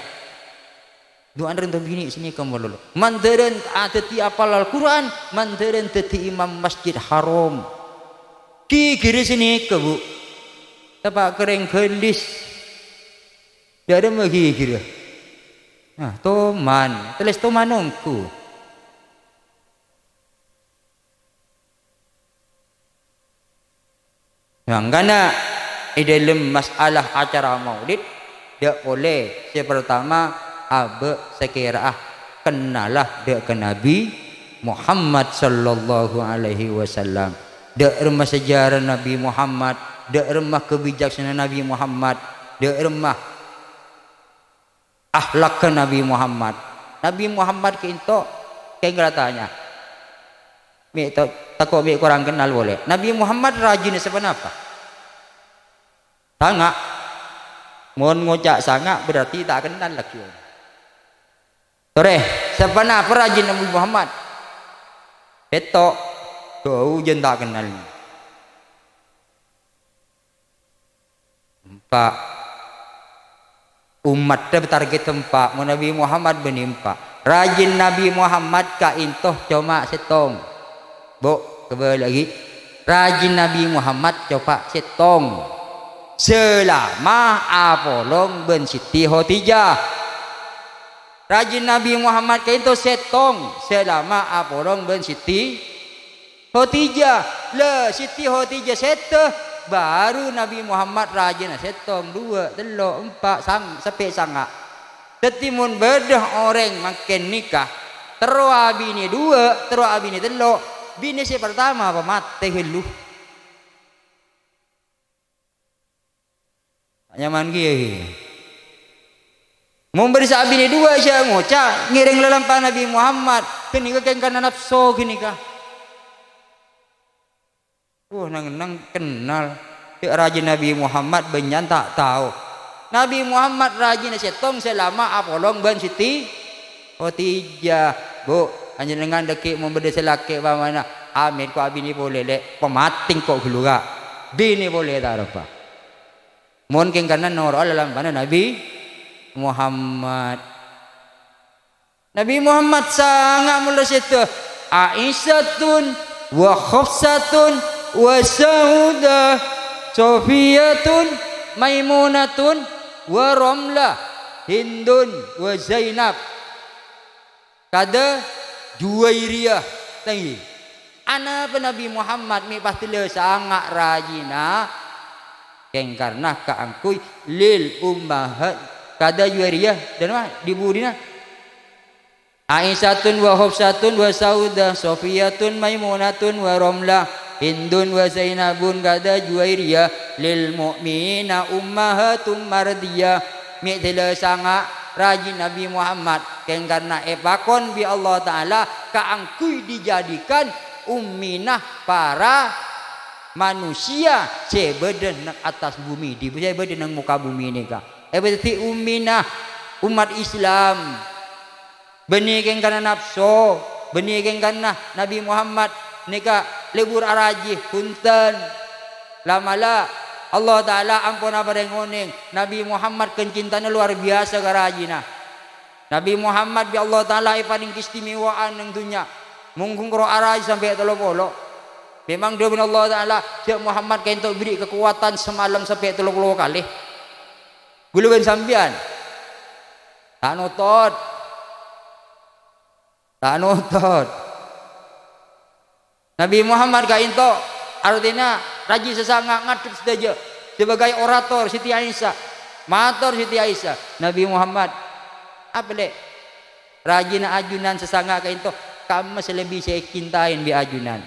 Du'ana rèng to binè' sanèka malolo. Mandhârân adhâddhi apal Al-Qur'an, mandhârân dhâddhi imam Masjid Haram. Ghighirra sanèka, Bu. Teppa' ka rèng Galis. Dâ'remma ghighirra. Nah, toman, tellès toman ongghu. Mangkana, è dâlem masalah acara maulid, dâ' polè, sè partama, abâ' sakèra'a kennala dâ' ka Nabi Muhammad sallallahu alaihi wasallam. Dâ'remma sejarah Nabi Muhammad, dâ'remma kabijaksanaan Nabi Muhammad, dâ'remma akhlakka Nabi Muhammad. Nabi Muhammad ka'ento kèng la tanya. Mè' to-, tako' mè' korang kennal polè. Nabi Muhammad rajina saponapa? Sanga'. Mon ngoca' sanga' berarti ta' kennal lagi. Torè, saponapa rajina Nabi Muhammad? Sèttong. Jhâu jân ta' kennal. Empa'. Ommatta target empa', mon Nabi Muhammad bânnè empa'. Rajin Nabi Muhammad ka'ento coma sèttong. Bu, kabâlâ'aghi. Rajin Nabi Muhammad coma sèttong. Salama apolong bân Siti Khadijah. Rajin Nabi Muhammad ka'ento sèttong. Salama apolong bân Siti Khadijah, la, Siti Khadijah sèdhâ, baru Nabi Muhammad rajina sèttong, duwâ', tello', empa', sang-, sampè' sanga'. Dhâddhi, mon bâdâ orèng mangkèn nika, terro abinè duwâ', terro abinè tello', Binè sè partama apa matè ghâllu. Nyaman kèya. Mon bâdâ sè abinè duwâ' sè ngoca' ngèrèng lalampa Nabi Muhammad, ghânèka kèng karana napso ghânèka. Wah, neng-enneng kennal. Cè' rajâ Nabi Muhammad bânnya'an ta' tao. Nabi Muhammad rajina sèttong sè lama apolong bân Siti Khadijah. Bu, panjhennengngan dhâggi' mon bâdâ sè lakè' pamana, "Amèt ko' abinè polè, Lè'." Pamatè ko' ghâllu, Ka'. Binè polè ta' arapa. Mon kèng karana noro'a lalampana Nabi Muhammad. Nabi Muhammad sanga' mola sèdhâ, Aisyatun wa Hafsatun wa Saudah, Sofiyatun, Maimunatun wa Romlah, Hindun wa Zainab. Kadâ Juwairiyah. Tanggi. Anapa Nabi Muhammad mè' pas tellâ sanga' rajina? Kèng karna kaangghuy lil ummahat. Kadâ Juwairiyah, dan ma, di budina. Aisyatun wa Hafsatun wa Saudah, Sofiyatun Maimunatun wa Romlah, Hindun wa Zainabun kadâ Juwairiyah, lil mu'minina ummahatum mardiyah. Mè' tellâ sanga' rajina Nabi Muhammad, kèng karna èpakon bi' Allah Ta'ala kaangghuy dijadikan ummina para manusia sè bâdâ neng attas bumi, di-, sè bâdâ neng moka bumi nèka. Èpadhâddhi ummina ommat Islam. Bânnè kèng karna napso, bânnè kèng karna Nabi Muhammad nèka lebur araji, bhunten. La'-mala' Allah Ta'ala ampon aparèng onèng, Nabi Muhammad kacintana lowar biyasa ka rajina. Nabi Muhammad bi' Allah Ta'ala èparèng keistimewaan neng dhunnya. Mongghung karo araji sampè' tello polo. Memang dhâbuna Allah Ta'ala, "Jhâ' Muhammad kaènto bherri' kakowadhân samalem sampè' tello polo kalè." Ghulâ bân sampèyan. Ta' notot. Ta' notot. Nabi Muhammad kaènto, artèna raji sè sanga' ngadhep sadhâjâ sebagai orator Siti Aisyah. Mator Siti Aisyah, "Nabi Muhammad, apa, Lè'? Rajina ajunan sè sanga' kaènto, kamma sè lebbi sè ècintaèn bi' ajunan?"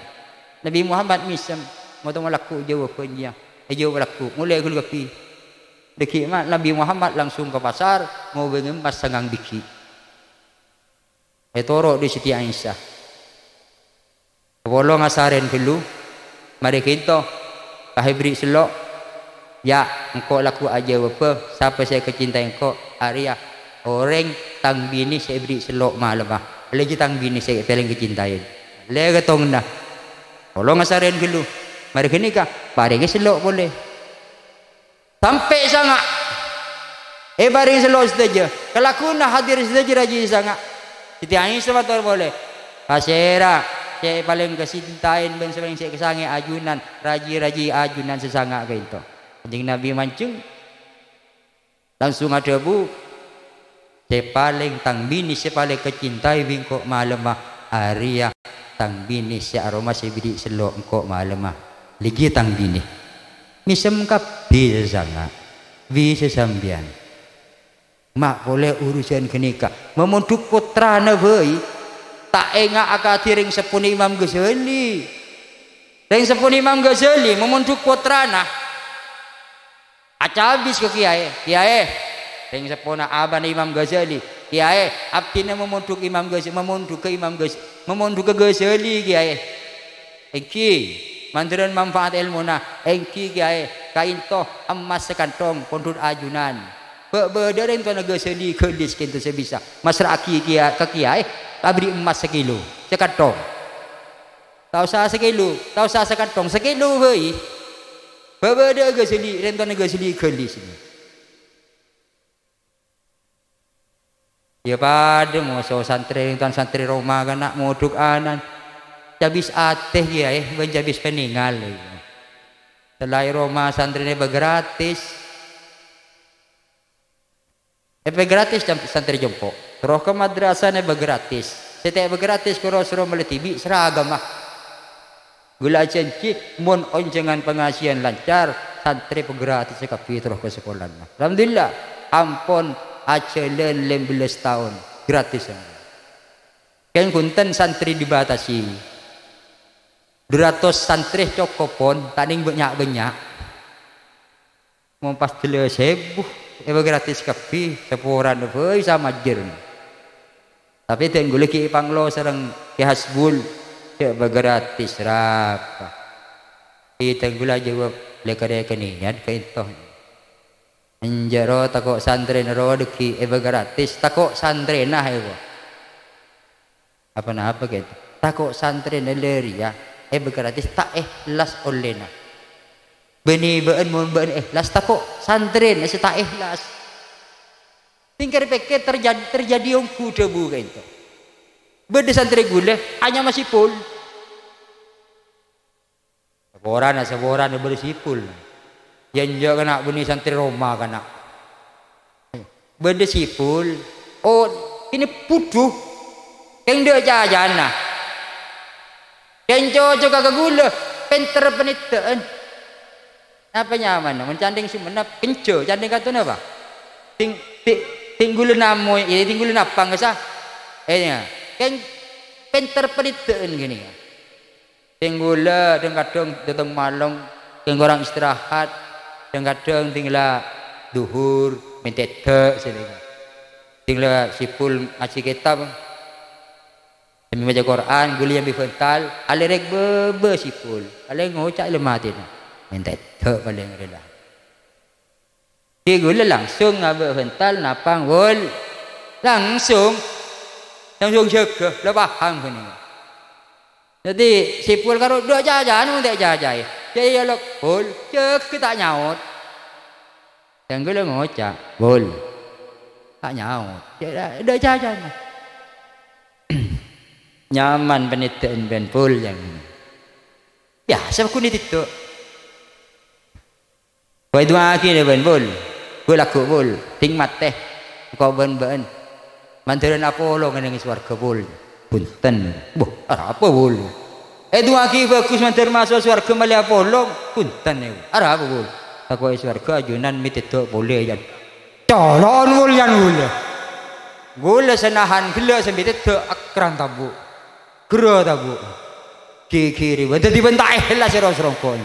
Nabi Muhammad mèsem, ngoto malakku jâwâb bânnya. Èjâwâb malakku, "Molè ghulâ kabbhi." Dhâggi' ma-, Nabi Muhammad langsung ka pasar, ngobângè emmas sangang bighi'. Ètoro' dâri Siti Aisyah. Kapolong asarèn ghâllu, marè ghento, pas èbherri' sello'. "Ya', engko' lagghu' ajâwâbhâ sapa sè èkacintaè engko', arèya orèng tang binè sè èbherri' sello' malemma. Lègi tang binè sè palèng kacintaèn." Lè ghâtongnga. Kapolong asarèn ghâllu, marè ghânèka, parèngè sello' polè. Sampè' sanga'. Èparèng sello' sadhâjâ. Kalagghuwânna hadir sadhâjâ raji sè sanga'. Siti Aisyah mator polè, "Pasèra sè palèng kacintaèn bân sè palèng sè èkasangè ajunan, raji-raji ajunan sè sanga' kaènto?" Kanjeng Nabi manjheng, langsung adhâbu, "Sè palèng tang binè sè palèng kacintaè bi' engko' malemma, arèya tang binè sè aromasa èbherri' sello' engko' malemma. Lègi tang binè." Mèsem kabbhi sè sanga', bi' sè sampèyan. Ma' polè urusan ghânèka, mamondhuk pottrana bhâi, ta' enga' akadhi rèng seppona Imam Ghazali. Rèng seppona Imam Ghazali mamondhuk pottrana. Acabis ka kèyaè, "Kèyaè, rèng seppona abana Imam Ghazali, kèyaè, abdhina mamondhuk Imam Ghazali, mamondhugâ Imam Ghaz-, mamondhugâ Ghazali, kèyaè." "Èngghi, mandhârân manfaat èlmona, èngghi, kèyaè, kaènto emmas sakanthong pondhut ajunan. Bâ'-bâdâ'â rèng towana Ghazali ghâlis kaènto sè bisa masra'aghi kèya-, ka kèyaè, abherri' emmas sakilo, sakanthong." Ta' osa sakilo, ta' osa sakanthong, sakilo bhâi. Bâ'-bâdâ'â Ghazali, rèng towana Ghazali ghâlis. Iyâ padâ moso santrè, rèng towana santrè roma kana' modhuk anan. Cabis atè kèyaè, bân cabis pènèngal. Sè la è roma santrèna èpè gratis. Èpè gratis can-, santrè compo'. Terro ka madrasana èpè gratis. Sè ta' èpè gratis karo soro mellè dhibi' saragamma. Ghulâ ajhânjhi, mon onjhângan pangajiân lancar, santrè pagratissa kabbhi terro ka sakolana. Alhamdulillah, ampon ajhâlân lèmbellâs taon, gratis. Kèng bhunten santrè dibatasi. Dhu ratos santrè cokop pon, ta' nèng bânnya'-bânnya'. Mon pas dâlâ sèbu, èbâ gratis kabbhi, saporana bhâi samajâr. Tapè dhâng ghulâ ghi' èpanglo sareng Kè Hasbul, jhâ' bâ gratis, rapa. Dhâng ghulâ ajâwâb, lè-karè kènèyan ka'ènto. Enjâ' ro tako' santrèna ro dhâggi' èbâ gratis, tako' santrèna èbâ. Apa-napa kènto? Tako' santrèna lè rèya èbâ gratis ta' èhlas ollèna. Bânnè bâ'ân mon bâ'ân èhlas, tako' santrèna sè ta' èhlas. Tingkèr-pèkkèr terjadi, terjadi ongghu dhâbu ka'ènto. Bâdâ santrè ghulâ anyama Sipul. Saporana, saporana bâdâ Sipul. Yâ enjâ' kana' bânnè santrè roma kana'. Bâdâ Sipul. Oh, ini budhu. Kèng dâ' jajâna. Kèng cocoka ka ghulâ, pènter panèddhâ'ân. Napa nyamana? Mon candhing Sumenep, kenjo, candhing kanto napa? Ting-, ti-, tinggulun amoy, eh, tinggulun apang, sa? Eh, ya. Kèng pènter panèddhâ'ân ghânèka. Sèng ghulâ dhâng-kadhâng dâteng malem, kèng korang istirahat, dhâng-kadhâng dingla dhuhur, mènta èdhâ' sè nèka. Dingla Sipul ngajhi kètab, sambi maca Qur'an, ghulâ nyambi bhântal, alèrèk bâbâ Sipul, palèng ngoca' lem atèna, mènta èdhâ' palèng rèla. Ghi ghulâ langsung ngabâ' bhântal napang wol. Langsung. Langsung jâgâ, la paham ghânèka. Dhâddhi, Sipul karo dâ' jajâna mon ta' èjajâi. Jâ' iyâ lok, Bul, jâgâ ta' nyaot. Jâ' ghulâ ngoca', "Bul, ta' nyaot." Jâ' dâ' jajâna. Nyaman panèddhâ'ân bân Bul, jâ' ghulâ. Biyasa paggun ètèdhâ'. Wa èdu'aaghi lè bân, Bul. Bul, lagghu', Bul. Sèng matè. Engko' bân bâ'ân. Mandhârân apolong è neng sowarghâ, Bul. Bhunten. Boh, arapa, Bul? Èdu'aaghi bhâghus mandhâr maso' sowarghâ malè apolong. Bhunten, arapa, Bul? Tako' è sowarghâ ajunan mètèdhâ' polè, yan. Colo'on, Bul, yan, ghulâ. Ghulâ sè nahan ghellâ' sambi tèdhâ' akran tabu'. Ghârâ tabu'. Ghighiri, bân dhâddhi bân ta' èhlas è ro-, sarongko'.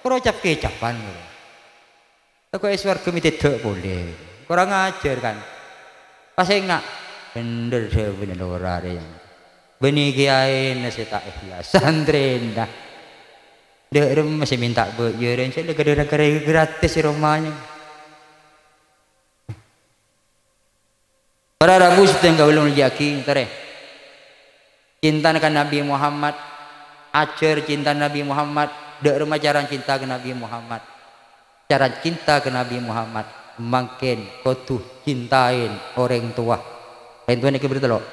Karo cap-kecapan, ghulâ. Tako' è sowarghâ mètèdhâ' polè. Korang ajhâr, kan? Pas enga'. Bhendher dhâbuna lora rèya. Bânnè kèyaèna sè ta' èhlas. Santrèna. Dâ' remma sè mènta bâjârân, sè la ghâdhâ-ghâdhâ gratis è romana. Para rabu sè tèngka ulun lejjhâghi, tarè. Cintana ka Nabi Muhammad, ajhâr cinta Nabi Muhammad, dâ' remma cara cinta ka Nabi Muhammad. Cara cinta ka Nabi Muhammad, mangkèn kodhu cintaèn orèng towa. Orèng towa nèka bâdâ tello'.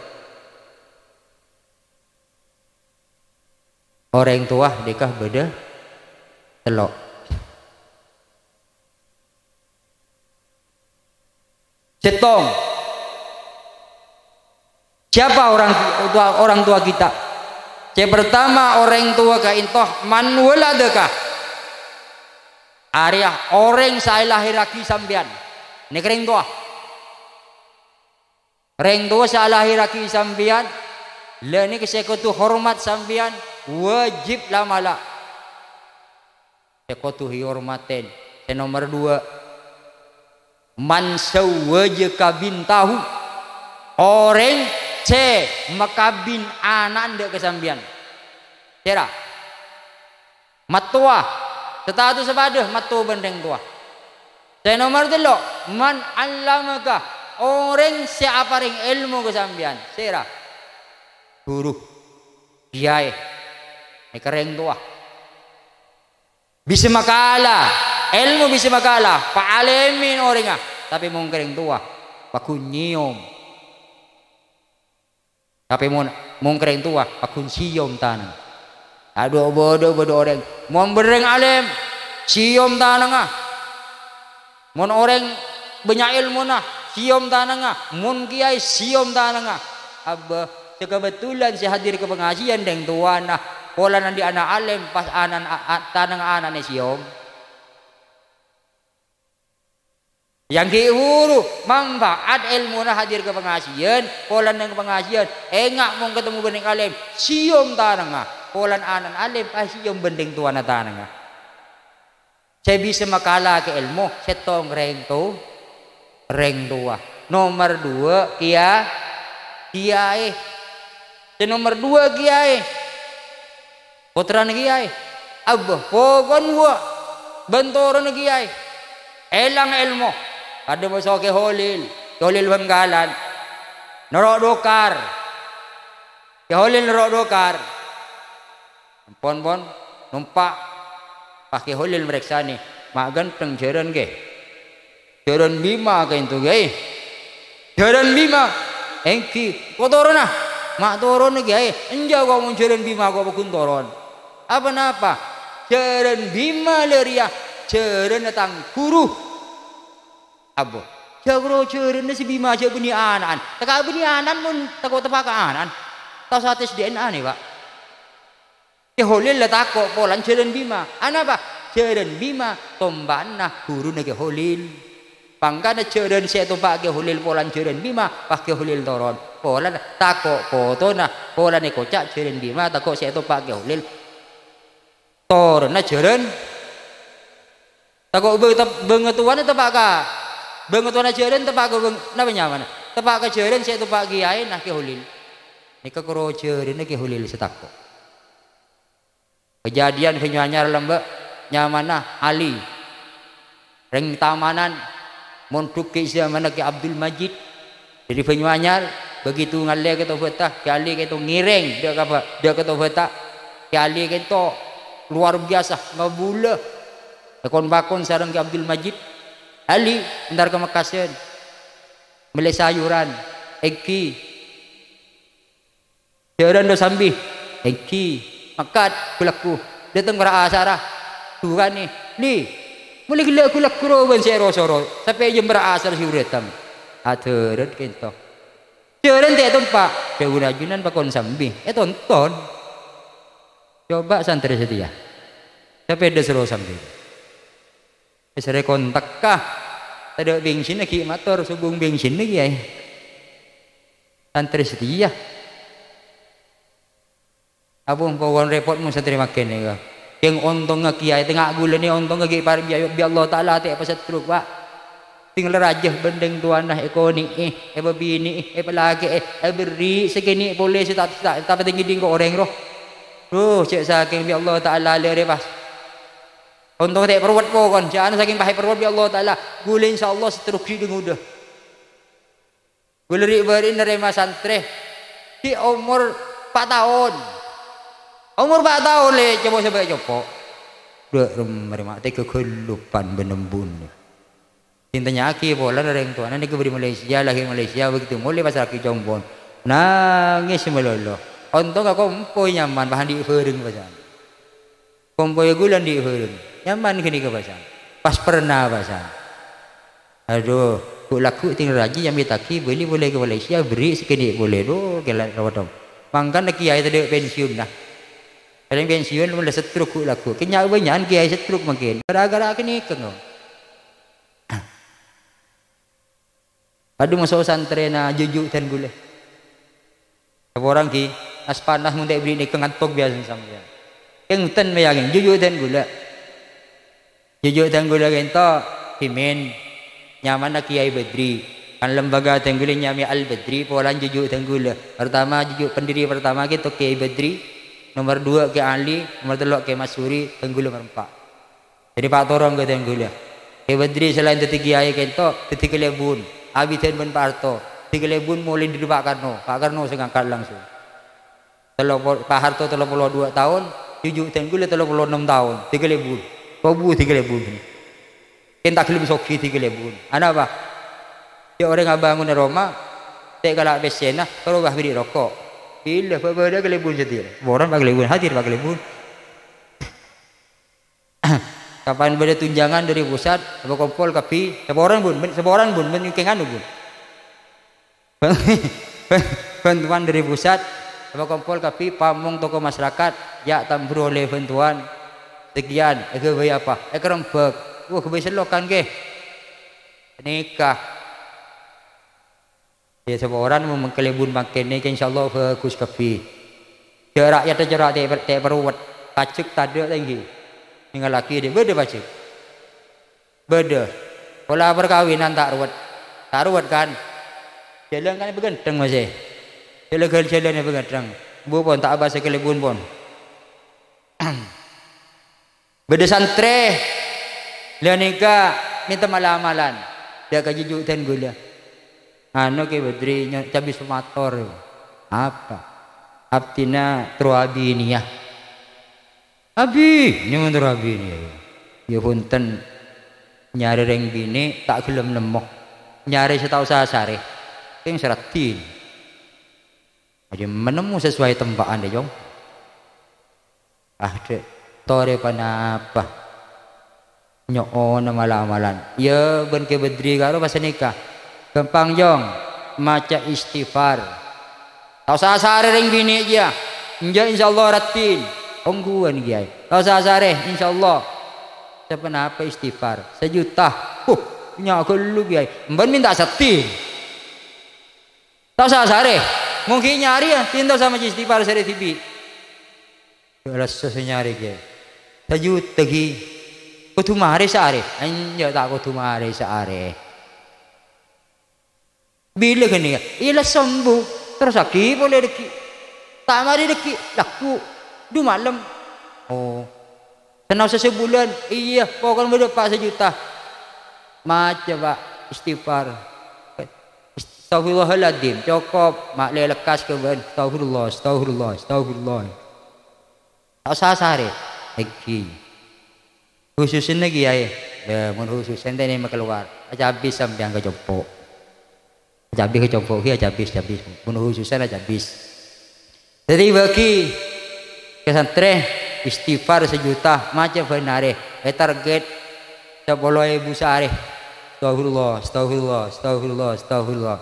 Orèng towa nèka bâdâ tello'. Sèttong. Siapa orang tua, orang tua kita? Sè pertama, orèng towa ka'ènto, man waladaka. Arèya orèng sè èlahèrraghi sampèyan. Nèka rèng towa. Rèng towa sè alahèrraghi sampèyan, la nèka sè kodhu hormat sampèyan, wajib la'-mala'. Sè kodhu èhormatè. Sè nomer duwâ', man zawwajaka bintahu, orèng sè makabin ana'na dâ' ka sampèyan. Sèra? Mattowa, statussa padâ mattowa bân rèng towa. Sè nomer tello', man 'allamaka, orèng sè aparèng èlmo ka sampèyan. Sèra? Ghuru, kèyaè, nèka rèng towa. Bisa makala, èlmo bisa makala, pa'alèmè orèngnga, tapè mon ka rèng towa, pagghun nyèyom. Tapè mon, mon ka rèng towa, pagghun sèyom tanangnga. Adhu bâdâ, bâdâ orèng, mon bâdâ rèng alèm, sèyom tanangnga. Mon orèng bânnya' èlmona, sèyom tanangnga. Mon kèyaè, sèyom tanangnga. Abbâ, sè kabhendherrân sè hadir ka pangajiân rèng towana, polana andi' ana' alèm, pas ana', a-, a-, tanangnga ana'na sèyom. Yang ghi' bhuru manfaat èlmona hadir ka pangajiân, polana neng pangajiân, enga' mon katemmo bân rèng alèm, sèyom tanangnga. Polana ana'na alim, pas èyom bhândhing towana tanangnga. Sè bisa makala'aghi èlmo, sèttong rèng to-, rèng towa. Nomer duwâ', kiya-, kiyaè. Sè nomer duwâ', kiyaè. Pottrana kiyaè. Abbâ, pokon buwâ'. Bân toronna kiyaè. Èlang èlmo. Padâ maso' Kè Holil. Kè Holil Bangkalan. Noro' Dokar. Kè Holil noro' Dokar. Ampon, pon, nompa'. Pas Kè Holil marèksanè, "Ma' ghântheng jhârân, Kè?" "Jhârân Bima ka'ènto, Kè." "Jhârân Bima?" "Èngghi." "Ko' toronna?" "Ma' toronna, Kè." "Enjâ', ko' mon jhârân Bima, ko' paggun toron." "Apa-napa?" "Jhârân Bima la rèya jhârânna tang ghuru." "Abbâ, jhâ' ghuru jhârânna sè Bima jhâ' bânnè ana'an. Tèka' bânnè ana'an mon tako' teppa' ka ana'an." Tao sates D N A nè, Pak. Kè Holil la tako' polana jhârân Bima. Anapa? Jhârân Bima tompa'na ghuruna Kè Holil. Mangkana jhârân sè ètompa' Kè Holil polana jhârân Bima, pas Kè Holil toron. Polana tako' potona, polana èkoca' jhârân Bima, tako' sè ètompa' Kè Holil. Toronna jhârân. Tako' bâ-, tep-, bângatowana teppa' ka, bângatowana jhârân teppa' ka bâng-, napa nyamana? Teppa' ka jhârân sè ètompa' kiyaèna Kè Holil. Nèka koro jhârânna Kè Holil sè tako'. Kajhâdhiyân Banyuanyar lambâ', nyamana Ali. Rèng tamanan, mondhuk ghi' zamanna Kè Abdul Majid. Dâri Banyuanyar, begitu ngallè ka Tobâta, Kè Ali kento ngèrèng dâ' ka ba-, dâ' ka Tobâta. Kè Ali kento luar biasa, mabulâ. Kon-pakon sareng Kè Abdul Majid. "Ali, entar ka Mekkasân. Mellè sayuran, èngghi. Jhârân ro sambi, èngghi. Mangkat, ghu-lagghu. Dâteng para asara. Duwâni, Li. Molaè ghellâ' ghu-lagghu ro bân sè ro-soro. Sampè' jhâ' para asar sè urètang." Adhârât kento. "Jhârân ta' ètompa'." "Dhâbuna ajunan pakon sambi." Ètonton. Coba santrè satèya. Sapèda sè ro sambi. Èsèrè kontekka. Tadâ' bengsinna ghi' mator, sobung bengsinna kiyaè. Santrè satèya. Ampon, pokon repot mon santrè mangkèn nèka. Kèng ontongnga kiyaè tengnga' ghulâ nè ontongnga ghi' par-, bi', bi' Allah Ta'ala ta' èpasetruk, Pak. Tèngghâl rajâ bhândhâng towana èkonè'è, èpabinè'è, èpalakè'è, èberri' sakènè' polè sè ta', ta', ta' patè ngèdhing ka orèng ro. Duh, cè' sakèng bi' Allah Ta'ala lèrè pas. Ontong ta' parowet pokon, jâ'ana sakèng pas èparowet bi' Allah Ta'ala, ghulâ insyaallah setruk ghi' dhi-ngodâ. Ghulâ ri'-bâri' narèma santrè, ghi' omor empa' taon. Omor empa' taon lè, copo' sè bâ' copo'. Dâ' rem-, rema tèga ghâllupan bân embun. Sè ètanya'aghi polana rèng towana nèka bâdâ Malaysia, lahèr Malaysia, begitu molè pasra'aghi combon. Nangès malolo. Ontongnga kompoy nyaman, pas andi' bhâreng pasan. Kompoy ghulâ andi' bhâreng. Nyaman ghânèka pasan. Pas pernah pasan. Adhu, ghu-lagghu tèngghâl rajâ nyamèttaghi bâli polè ka Malaysia, berri' sakènè' polè. Dhu, kèla rawat dong. Mangkana kiyaè tadâ' pensiunna. Palèng pensiun mon la setruk ghu-lagghu. Kèng nya'-bânnya'an kiyaè setruk mangkèn. Gara-gara ghânèka, no. Adhu, maso' santrèna juju' dân ghulâ. Saporang ghi, nas-panas mon ta' èberri' nèka ngantok biyasana sampèyan. Kèng ten mèyangè, juju' dân ghulâ. Juju' dân ghulâ kento, dhimèn. Nyamana Kiai Badri. Kan lembaga dân ghulâ nyamaè Al Badri, polana juju' dân ghulâ. Pertama, juju' pendiri pertama kento Kiai Badri. Nomor dua Kiai Ali, nomor tello' Kiai Masuri, dân ghulâ nomor empa'. Dhâddhi pa' toron ka dân ghulâ. Kiai Badri salaèn dhâddhi kiyaè kento, dhâddhi kalèbun. Abidhân bân Pa' Harto. Dhâddhi kalèbun molaè dhâri Pa' Karno. Pa' Karno sè ngangkat langsung. Tello pol-, Pa' Harto tello polo dua taon, juju' dân ghulâ tello polo ennem taon. Dhâddhi kalèbun. Kobu dhâddhi kalèbun. Kèng ta' ghellem soghi dhâddhi kalèbun. Anapa? Jhâ' orèng abângon roma, ta' kala' pèssèna, terro bâ' bèrri' roko'. Bilâ bâ-, bâdâ kalèbun satèya. Boron pa' kalèbun, hadir pa' kalèbun. Kapan bâdâ tunjangan dhâri pusat, èpakompol kabbhi, saporana, Bun, bân, saporana, Bun, bân kèng anu, Bun. Bântowan dhâri pusat, èpakompol kabbhi, pamong toko masyarakat, ya' tambur ollè bântowan. Sakèyan, èghâbây apa? Èkarembhâk. Wah, ghâbây selokan, kè. Nèka. Ya, saporana mon kalèbun mangkèn nèka, insyaallah bhâghus kabbhi. Jhâ' ra'yadda jhâ' ra' tè', tè' parowet. Pajhâk tadâ' ta' ènggi. Nèngallaghi dhi' bâdâ pajhâk. Bâdâ. Pola parkabinan ta' rowet. Ta' rowet, kan? Jhâlân kan èpaghândhâng, masè. Jhâlân-jhâlân èpaghândhâng. Bu pon ta' abâs kalèbun pon. Bâdâ santrè la nèka mènta mal-amalan. Dâ' ka juju'dhân ghulâ. Anu, Kè Badri, nyo-, cabis mator. Apa? Abdhina terro abiniyah. Abi, nyo terro abiniyah. Ya bhunten, nyarè rèng binè' ta' ghellem nemmo. Nyarè sè tao sasarè. Kèng sè raddhin. Jadi menemmo sesuai tempa'an, dhi', Jong. Ah, dhi', torè ponapa? Nyo'ona mal-amalan. Iyâ, bân Kè Badri karo pas nèka. Ghâmpang, Jong. Maca istighfar. Ta' osa sarè rèng binè' jiyâ. Enjâ', insyaallah raddhin. Ongghuwân, Kèyaè. Ta' osa sarè, insyaallah. Saponapa istighfar? Sajuta. Huh, nya ghâllu, Kèyaè. Bân mènta saddhi. Ta' osa sarè. Mon ghi' nyarè, yâ, pinto sama istighfar sarè dhibi'. Jhâ' lesso sè nyarè, Kè. Sajuta, ghi. Kodhu marè saarè. Enjâ', ta' kodhu marè saarè. Bilâ ghânèka? Iyâ, la sembu. Terrossaghi polè dhâggi'. Ta' marè dhâggi', lagghu'. Dhu malem. Oh. Sè naossa sabulân, iyâ, pokokna bâdâ, Pa', sajuta. Maca, Pa', istighfar. Astagfirullahaladzim, cokop. Ma' lè lekkas ka bâ'na. Astagfirullah, astagfirullah, astagfirullah. Ta' osa sarè. Èngghi. Khususanna, Kèyaè. Yâ, mon khususan, tènè makalowar. Acabis sampèyan ka compo'. Acabis ka compo', ghi, acabis, cabis. Mon khususan, acabis. Dhâddhi bâgi ka santrè, istighfar sajuta, maca bân arè, ètarget sapolo èbu saarè. Astagfirullah, astagfirullah, astagfirullah, astagfirullah.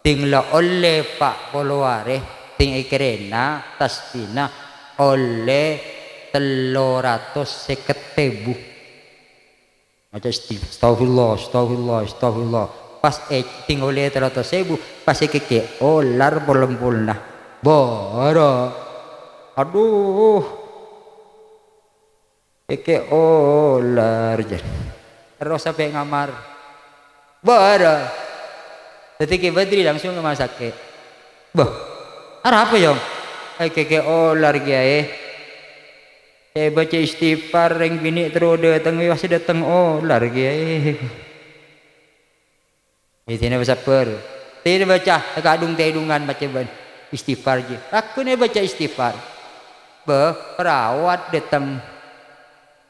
Dhing la ollè pa' polo arè, dhing èkèrèna tasbina ollè tello ratos sèket èbu. Maca isti-, astagfirullah, astagfirullah, astagfirullah. Pas ècèthèng ollè tello ratos èbu, pas èkèkè' olar pol-empolna. Bârâ. Adhu. Èkèkè' olar, jâr. Terros sampè' ngamar. Bârâ. Dhâddhi Kè Badri langsung ka rumah sakit. Bâh, arapa, Yong? Èkèkè' olar, Kèyaè. Sè bâca istighfar, rèng binè' terro dâteng, mè' pas dâteng olar, Kèyaè. Èdina sabbhâr. Tèdhâ bâca, èkadhung-tèdhungan maca bân istighfar, jiyâ. Raghuna bâca istighfar. Bâh, perawat dâteng.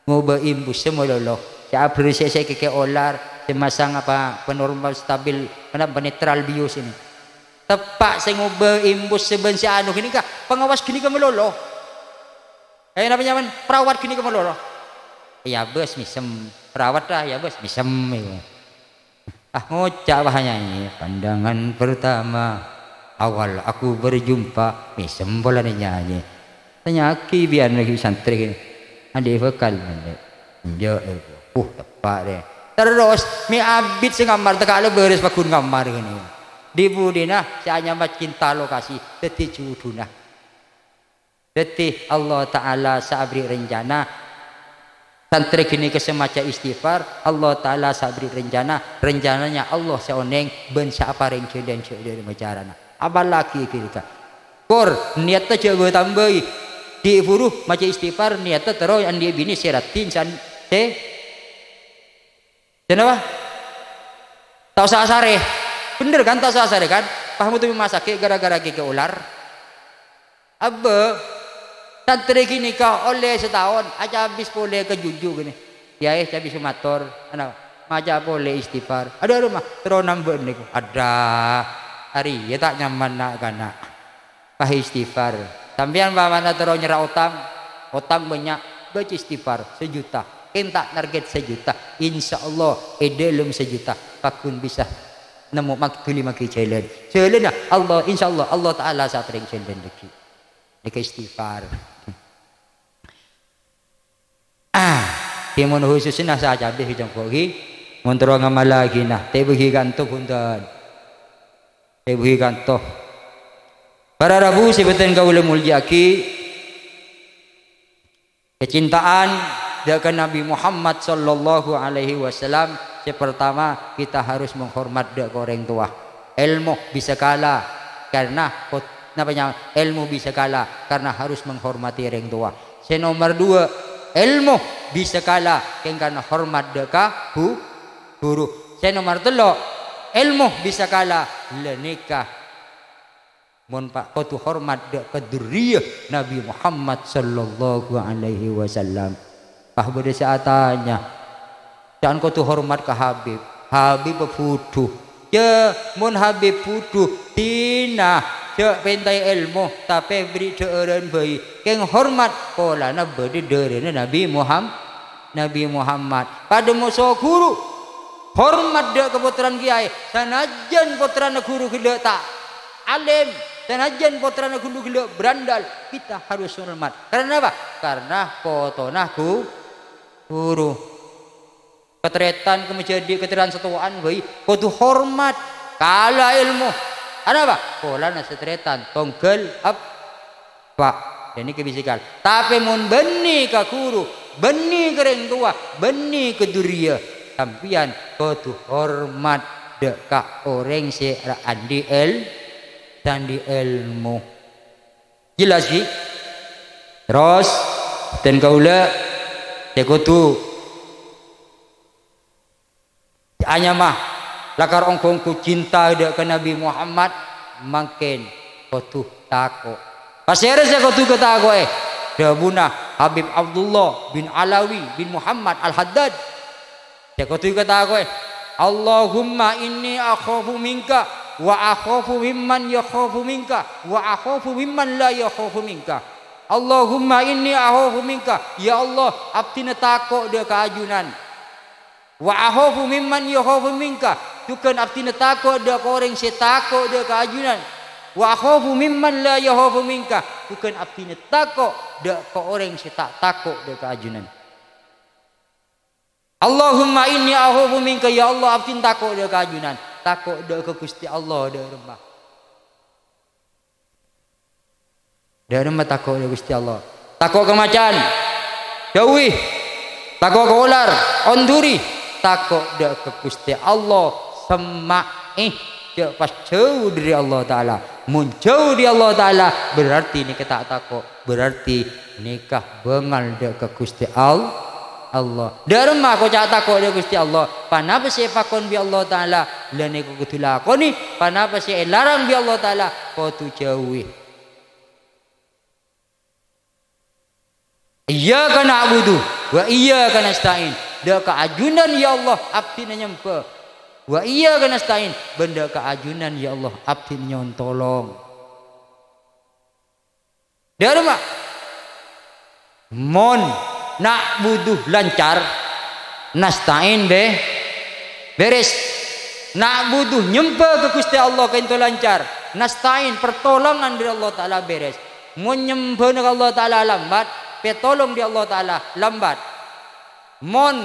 Ngobâ imbus sè malolo. Sè aberri' sè, sè èkèkè' olar, sè masang apa, penormal stabil, kenapa netral bius ini. Teppa' sè ngobâ imbus sè bân sè anu ghânèka, pengawas ghânèka malolo. Eh, napa nyamana? Perawat ghânèka malolo. Iyâ, Bos, mèsem. Perawat, ah, iyâ, Bos, mèsem, iyâ. Ah, ngoca' wah nyanyi, "Pandangan pertama, awal aku berjumpa," mèsem polana nyanyi. Tanya'aghi bi' anu lagi santrè ghânèka. Andi' bhâkal, Andi'? Enjâ', eh. Uh, teppa' rè. Terros, mè' abit sè ngamar, tèka' la bârâs pagghun ngamar ghânèka. Dhi-budhina sè anyama cinta lokasi, dhâddhi juduna. Dhâddhi, Allah Ta'ala sè aberri' rencana. Santrè ghânèka sè maca istighfar, Allah Ta'ala sè aberri' rencana. Rencananya Allah sè onèng bân sè aparèng jhâlân jhâ' dhâri macarana. Apalagi ghânèka. Kor, niyatta jhâ' bâ-tambâi. Dhi' buru maca istighfar, niyatta terro andi' binè sè raddhin san-, sè Kenapa? Ta' osa asarè. Bhender kan, ta' osa asarè kan? Pas motto rumah sakit gara-gara èkèkè' olar. Abbâ, santrè ghânèka ollè sataon, acabis polè ka juju' ghânè. Kèyaè cabis mator, ana, maca polè istighfar. Adhu, adhu, ma, terro nambâ nèko. Adha, arèya ta' nyaman na'-kana'. Pas istighfar. Sampèyan umpamana terro nyerra otang, otang bânnya', bâca istighfar sajuta. Ènta' target sajuta. Insyaallah, è dhâlem sajuta, pagghun bisa nemmo mag-, dhuli maghi jhâlân. Jhâlânna Allah, insyaallah, Allah Ta'ala sè aparèng jhâlân dhâggi'. Nèka istighfar. Ah, dhimon khususna sa acabis kècampo' ghi. Mon terro ngamala ghina, tè bâghi kanto bhunten. Tè bâghi kanto. Para rabu sè bhâdhân kaulâ molja'aghi, kacintaan dâ' ka Nabi Muhammad sallallahu alaihi wasallam, sè partama, kita harus menghormat dâ' ka orèng towa. Èlmo bisa kala karena kot-, napa nya-, èlmo bisa kala karena harus menghormati orèng towa. Sè nomer duwâ', èlmo bisa kala kèng karena hormat dâ' ka gu-, ghuru. Sè nomer tello', èlmo bisa kala la nèka mon pa-, kodhu hormat dâ' ka durriyah Nabi Muhammad sallallahu alaihi wasallam. Pas bâdâ sè atanya, "Ca'na kodhu hormat ka Habib. Habib budhu." Yâ, mon Habib budhu, dinah, jhâ' pèntaè èlmo, tapè bâri' dhâ'ârân bhâi. Kèng hormat polana bâdâ dârâna Nabi Muham-, Nabi Muhammad. Padâ moso ghuru, hormat dâ' ka pottrana kèyaè, sanajjân pottrana ghuru ghellâ' ta' alim, sanajjân pottrana ghuru ghellâ' brandal, kita harus hormat. Karena apa? Karena potona ghu-, ghuru. Katarètan kemma jadi katarètan satowan bhâi kodhu hormat, kala èlmo. Anapa? Polana sè tarètan tongghâl ep-, Pa', dhâ' nèka bisa kala. Tapè mon bânnè ka ghuru, bânnè ka rèng towa, bânnè ka durriyah, sampèyan kodhu hormat dâ' ka orèng sè ra-, andi' èl-, sè andi' èlmo. Jelas, ghi? Terros, bhâdhân kaulâ sè kodhu anyama, lakar ongghu-ongghu cinta dâ' ka Nabi Muhammad, mangkèn kodhu tako'. Pasèra sè kodhu katako'è? Dhâbuna Habib Abdullah bin Alawi bin Muhammad Al-Haddad. Sè kodhu katako'è, "Allahumma inni akhafu minka, wa akhafu mimman yakhafu minka, wa akhafu mimman la yakhafu minka." "Allahumma inni akhafu minka." Ya Allah, abdhina tako' dâ' ka ajunan. "Wa akhafu mimman yakhafu minka," jhughân abdhina tako' dâ' ka orèng sè tako' dâ' ka ajunan. "Wa akhafu mimman la yakhafu minka," jhughân abdhina tako' dâ' ka orèng sè ta' tako' dâ' ka ajunan. "Allahumma inni akhafu minka," ya Allah, abdhina tako' dâ' ka ajunan. Tako' dâ' ka Ghustè Allah, dâ' remma. Dâ' remma tako' dâ' Ghustè Allah. Tako' ka macan, jhâuwi. Tako' ka olar, onduri. Tako' dâ' ka Ghustè Allah, semma'è. Jhâ' pas jhâu dâri Allah Ta'ala. Mon jhâu dâri Allah Ta'ala, berarti nèka ta' tako'. Berarti nèka bângal dâ' ka Ghustè Al-, Allah. Dâ' remma koca' tako' dâ' Ghustè Allah. Ponapa sè èpakon bi' Allah Ta'ala, la nèka kodhu lakonè. Ponapa sè èlarang bi' Allah Ta'ala, kodhu jhâuwi. "Iyyaka na'budu wa iyyaka nasta'in." Dâ' ka ajunan, ya Allah, abdhina nyembhâ. "Wa iyyaka nasta'in," bân dâ' ka ajunan, ya Allah, abdhina nyo'on tolong. Dâ' remma? Mon na'budu lancar, nasta'in be-, bèrès. Na'budu nyembhâ ka Ghustè Allah kaènto lancar, nasta'in pertolongan dâri Allah Ta'ala bèrès. Mon nyembhâna ka Allah Ta'ala lambat, pètolong dâri Allah Ta'ala lambat. Mon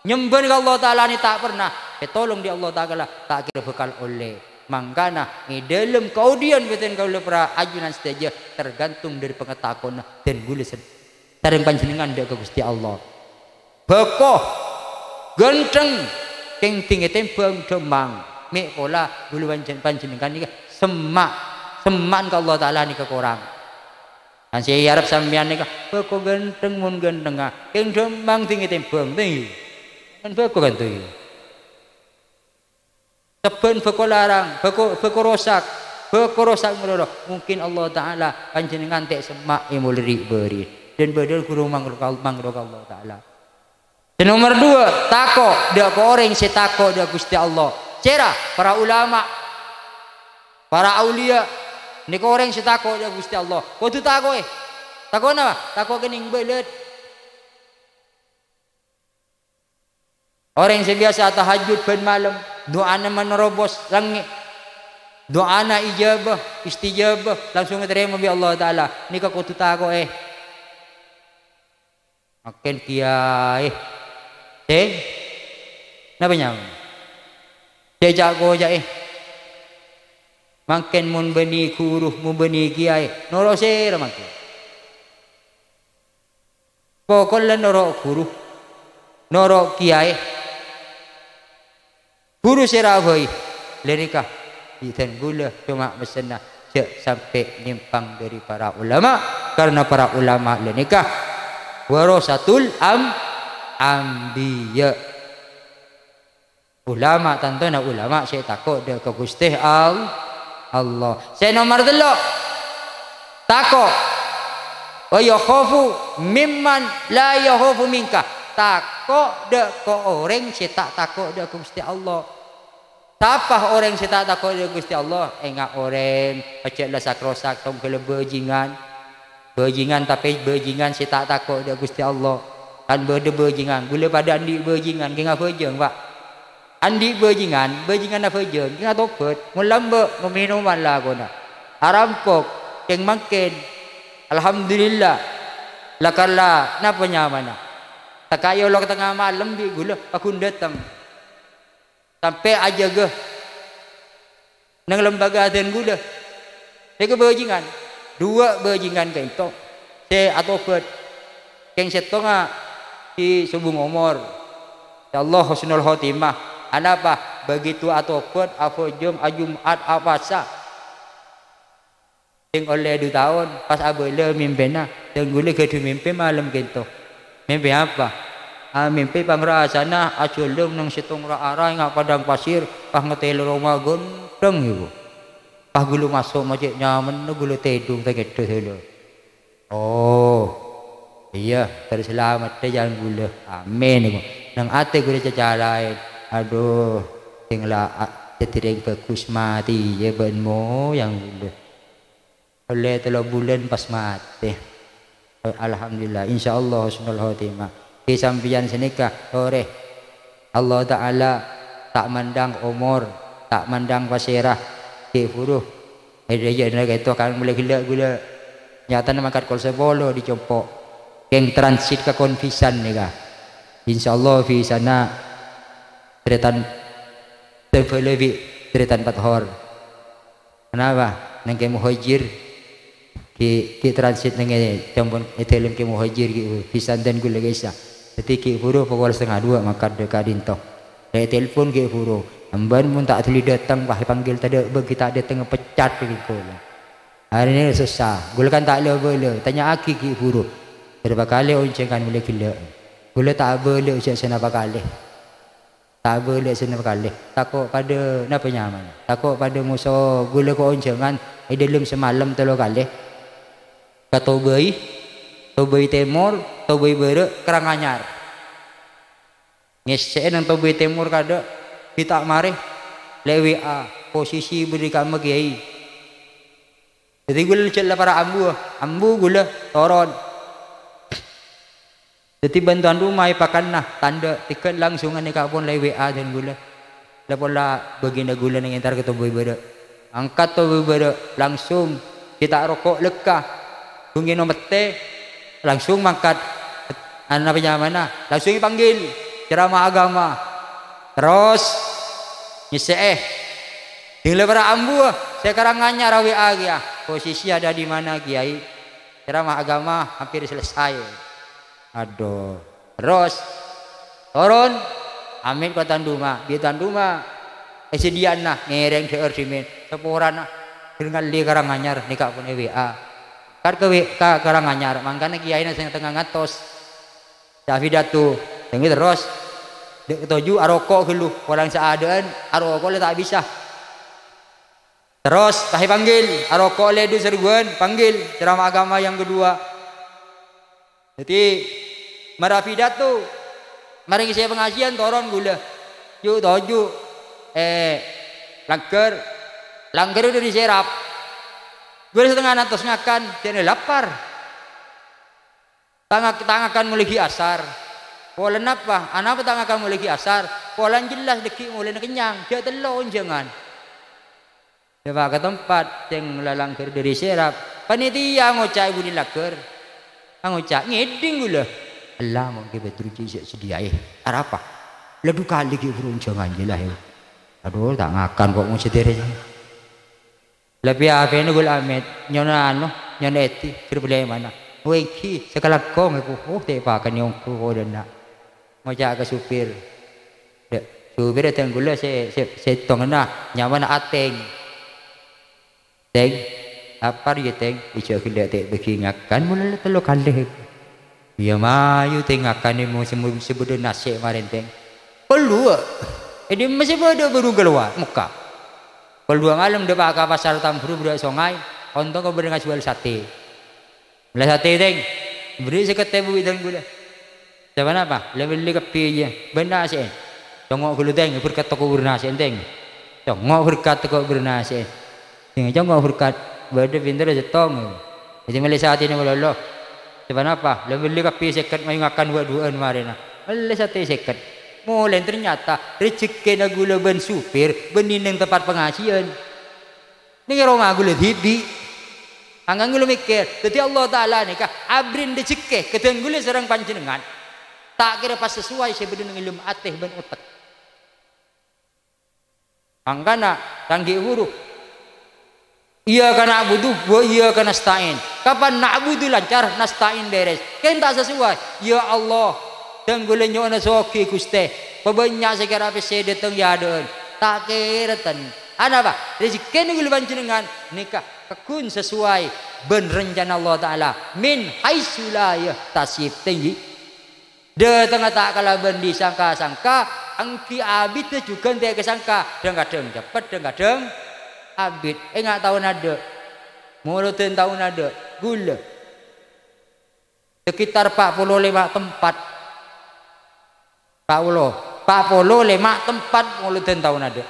nyembhâna ka Allah Ta'ala nè ta' perna, pètolong dâri Allah Ta'ala ta' kèra bhâkal ollè. Mangkana, è dâlem kaodiyan bhâdhân kaulâ para ajunan sadhâjâ tergantung dâri pangatako'na dân kaulâ sed-, sareng panjhennengngan dâ' ka Ghustè Allah. Bhâko, ghântheng, kèng dhing ètèmbhâng dhâmmang. Mè' pola kaulâ panjhen-, panjhennengngan nèka semma', semma'an ka Allah Ta'ala nèka korang. Kan sè èarep sampèyan nèka, bhâko ghântheng mon ghânthengnga, kèng dhâmmang dhing ètèmbhâng, tè. Kan bhâko kan, tè. Sabbhân bhâko larang, bhâko, bhâko rosak, bhâko rosak malolo. Mungkin Allah Ta'ala panjhennengngan ta' semma' è molè ri'-bâri'. Dân bâdâ ghuru mangro ka, mangro ka Allah Ta'ala. Sè nomer duwâ', tako' dâ' ka orèng sè tako' dâ' Ghustè Allah. Sèra? Para ulama, para auliya, nèka orèng sè tako' dâ' Ghustè Allah. Kodhu tako'è. Tako' napa? Tako' kènèng bâlât. Orèng sè biyasa tahajjud bân malem, du'ana manerobos langngè'. Du'ana ijabah, istijabah, langsung ètarèma bi' Allah Ta'ala. Nèka kodhu tako'è. Mangkèn kèyaè. Sè? Napa nyaman? Sè ca'-koca'è. Mangkèn mon bânnè ghuru, mon bânnè kèyaè, noro' sèra mangkèn. Pokolla noro' ghuru, noro' kèyaè. Ghuru sè rabâi, lè nèka, bhâdhân ghulâ coma messenna jhâ' sampè' nyèmpang dhâri para ulama, karna para ulama lè nèka warasatul am-, anbiya. Ulama tantona ulama sè tako' dhâ' ka Ghustè All-, Allah. Sè nomer tello', tako'. Wa yakhafu mimman la yakhafu minka. Tako' dhâ' ka orèng sè ta' tako' dhâ' ka Ghustè Allah. Sapa orèng sè ta' tako' dhâ' Ghustè Allah? Enga' orèng pajhât la sak-rosak, tongghâlla bhâjingan. Bhâjingan, tapè bhâjingan sè ta' tako' dhâ' Ghustè Allah. Kan bâdâ bhâjingan, ghulâ padâ andi' bhâjingan, kèng abhâjâng, Pa'. Andi' bhâjingan, bhâjingan abhâjâng, kèng atobhât. Mon lambâ', ngomèn oman lakona. Arampok, kèng mangkèn. Alhamdulillah. La kala, napa nyamana? Tèka' è olok tengnga malem bi' ghulâ, paggun dâteng. Sampè' ajâgâ neng lembaga adân ghulâ. Nèka bhâjingan. Duwâ' bhâjingan ka'ènto sè atobhât. Kèng sèttonga ghi' sobung omor. Ya Allah, husnul khotimah. Anapa? Begitu atobhât, abhâjâng, ajum'at, apasa. Sèng ollè du taon, pas abâlâ mèmpèna, sèng ghulâ ghâdhu mèmpè malem ka'ènto. Mèmpè apa? Ah, mèmpè pangrasana ajhâlâng neng sèttong ra-ara enga' padang pasir, pas ngatèlè roma ghândhâng, èbu. Pas ghulâ maso' ma' cè' nyamana ghulâ tèdung tèngèdhâ sèla. Oh, iyâ, terros salameddhâ jhân ghulâ. Amin, èbu. Neng atè ghulâ cacalaèn. Adhu, sèng la a-, dhâddhi rèng bhâghus matè, iyâ bân moyang ghulâ. Ollè tello bulân pas matè. Alhamdulillah, insyaallah husnul khotimah. Ghi' sampèyan sanèka, torè. Allah Ta'ala ta' mandhâng omor, ta' mandhâng pasèra. Ghi' bhuru. È, iyâ, iyâ, ka'ènto kan molaè ghellâ' ghulâ. Nyatana mangkat kol sapolo dhi compo'. Kèng transit ka Konfisan nèka. Insyaallah visana tarètan tebelè bi' tarètan Pathor. Anapa? Neng Kè Muhajir, ghi', ghi' transit neng è, campon è dâlem Kè Muhajir, ghi' bisan dân ghulâ ka'issa. Dhâddhi ghi' bhuru pokol satengnga duwâ' mangkat dhâ' ka'dinto. Lè' telpon ghi' bhuru. Embân mon ta' dhuli dâteng, pas èpanggil tadâ' bâgi ta' dâteng, pecat ghi' ghulâ. Arèya sossa. Ghulâ kan ta' la-bâlâ, tanya'aghi ghi' bhuru. Bârâmpa kalè onjhângan molaè ghellâ'. Ghulâ ta' abâlâ jhâ' sanapa kalè. Ta' abâlâ sanapa kalè. Tako' padâ napa nyamana? Tako' padâ moso ghulâ kaonjhângan è dâlem samalem tello kalè. Ka Tobai, Tobai Tèmor, Tobai Bârâ', Karanganyar. Ngèssè'è neng Tobai Tèmor kadâ', ghi' ta' marè, lè' W A, posisi bâdâ è kamma kèyaè. Dhâddhi ghulâ jhâ' la para' ambu, ambu ghulâ, toron. Dhâddhi bân tuan rumah èpakanna, tandhâ, tèghât langsung anèka pon lè' W A dân ghulâ. La pola bâgiyânna ghulâ neng entar ka Tobai Bârâ'. Angkat Tobai Bârâ', langsung ghi' ta' roko' lekka. Ghun ngènom mèttè, langsung mangkat. Anapa nyamana? Langsung èpanggil. Ceramah agama. Terros, ngèssè'è. Ding la para' ambu, sè Karanganyar W A kèya. Posisi ada di mana, Kiai? Ceramah agama hampir selesai. Adhu. Terros, toron. Amit ka tuan rumah. Bi' tuan rumah èsadhiyâ'âna ngèrèng dhâ'âr dhimèn. Saporana. Dâr ngallè Karanganyar nèka pon è W A. Angkat ka W-, ka Karanganyar. Mangkana kiyaèna sè tengnga ngantos. Sè apidato, dengngè terros. Dâ' katoju' aroko' ghâllu, polana sè adâ'ân aroko' la ta' bisa. Terros, pas èpanggil, aroko' lè' du sarèbuwân, panggil, ceramah agama yang kedua. Dhâddhi, mara pidato, marè ngèssè'è pangajiân, toron ghulâ. Ju'-toju', eh, langghâr, langghâr dâri Serap. Ghulâ satengnga ngantos ngakan, jhâ' lapar. Ta' ngak-, ta' ngakan molaè ghi' asar. Polana napa? Anapa ta' ngakan molaè ghi' asar? Polana jelas dhâggi' molaèna kennyang, jhâ' tello' onjhângan. Yâ, Pa', ka tempat sè la langghâr dâri Serap. Panitia ngoca' è budina langghâr. Ngoca', ngèdhing ghulâ. Ella, mon ghi' Badrudin sè sadhiyâ'è. Arapa? La du kalè ghi' buru onjhângan jâ la, yâ. Adhu, ta' ngakan kok mon sadhâjâna. Lebbi apèna ghulâ Ahmed, nyo'ona anu, nyo'ona èdhi, ghâr bâlâi mana. Wènggi, sakalangkong èko, oh, ta' èpakan ongghu kodhâna. Ngoca' ka supir, "Dâ', supir, dhâng ghulâ sè, sè, sèttonganna, nyamana Ateng." "Teng, apa rèya, Teng?" "Ijâ ghellâ' ta' èbâghi ngakan, mola tello kalè." "Iyâ, mayu, Teng, ngakan è mo-, sè mo-, sè bâdâ nasè' marèn, Teng." "Pol duwâ'? È dimma sè bâdâ bârung kalowar?" "Mokka'. Pol duwâ' malem dâpa' ka pasar Tamburu bârâ' songay, ontong ka bâdâ ngajhuwâl satè." "Mellè satè, Teng." "Bherri' sèket èbu bi' dhâng ghulâ." "Saponapa?" "La bellè kabbhi, iyâ. Bân nasè'è?" "Congngo' ghâllu, Teng, berkat toko bârâ' nasè'è, Teng." "Congngo' berkat toko bârâ' nasè'è?" "Iyâ, congngo' berkat. Bâdâ pènterra sèttong." Dhâddhi mellè satèna malolo. "Saponapa?" "La bellè kabbhi sèket, mayu ngakan wâ'-duwâ'ân marèna." Mellè satè sèket. Molè ternyata rejekkèna ghulâ bân supir bânnè neng tempat pengajian. Nèka roma ghulâ dhibi'. Angghâ ghulâ mèkkèr, dhâddhi Allah Ta'ala nèka aberri' rejekkè ka dhâng ghulâ sareng panjhennengngan, ta' kèra pas sesuai sè bâdâ neng è dâlem atè bân otek. Mangkana, sangghi' buru. Iyyaka na'budu wa iyyaka nasta'in. Kapan na'budu lancar, nasta'in bherres. Kèng ta' sesuai. Ya Allah, dhâng ghulâ nyo'ona soghi, Ghustè. Pabânnya' sakèra pèssè dâteng è adâ'ân. Ta' kèra ten. Anapa? Rejekkèna ghulâ panjhennengngan nèka kaghun sesuai bân rencana Allah Ta'ala. Min haitsu la yahtasib. Tèngghi. Dâtengnga ta' kalabân disangka-sangka, èngghi abiddhâ jhughân ta' èkasangka. Dhâng-kadhâng ceppet, dhâng-kadhâng abit. Enga' taon adâ'. Molodhân taon adâ'. Ghulâ. Sekitar pa' polo lèma' tempat. Pa' polo. Pa' polo lèma' tempat molodhân taon adâ'.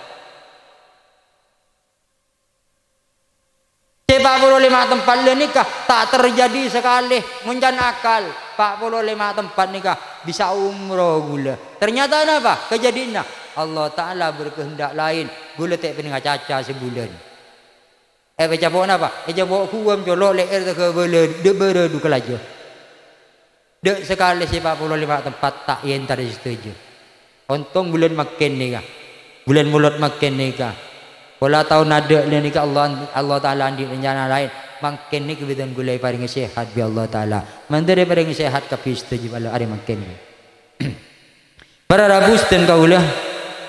Sè pa' polo lèma' tempat lè nèka ta' terjadi sakalè, mon can akal. Pa' polo lèma' tempat nèka bisa umroh ghulâ. Ternyata napa kajhâdhiyânna? Allah Ta'ala berkehendak lain. Ghulâ ta' pènèng acaca sabulân. Èpècapo' napa? Ècapo' ghuwâm colo' lè'èr tèghâbâlâ dâ' bârâ dhu kalajâ. Dâ' sakalè sè pa' polo lèma' tempat ta' èentarè sadhâjâ. Ontong bulân mangkèn nèka. Bulân Molod mangkèn nèka. Pola taon adâ' lè nèka Allah, Allah Ta'ala andi' rencana laèn. Mangkèn nèka bhidhân ghulâ èparèngè sehat bi' Allah Ta'ala. Mandhâr èparèngè sehat kabbhi sadhâjâ bâlâ arè mangkèn nèka. Para rabu sadhâjâ kaulâ,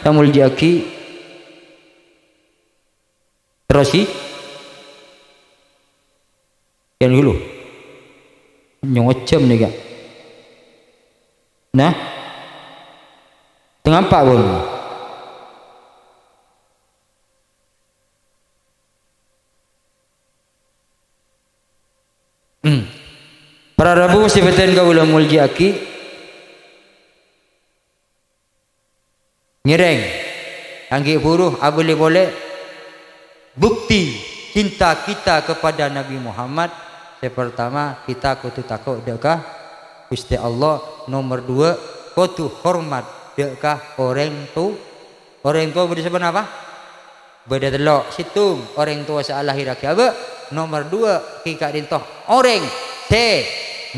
kaulâ molja'aghi. Terros, yâ. Yâ, ghâllu. Nyongo' jhâm nèka. Nah. Tengnga empa', pon. Hmm. Para rabu sè bhâdhân kaulâ molja'aghi. Ngèrèng, èngghi buru abâli polè bukti cinta kita kepada Nabi Muhammad. Sè partama, kita kodhu tako' dâ' ka Ghustè Allah. Nomer duwâ', kodhu hormat dâ' ka orèng to-, orèng towa bâdâ saponapa? Bâdâ tello'. Sèttong, orèng towa sè alahèrraghi abâ'. Nomer duwâ', ghi' ka'dinto orèng sè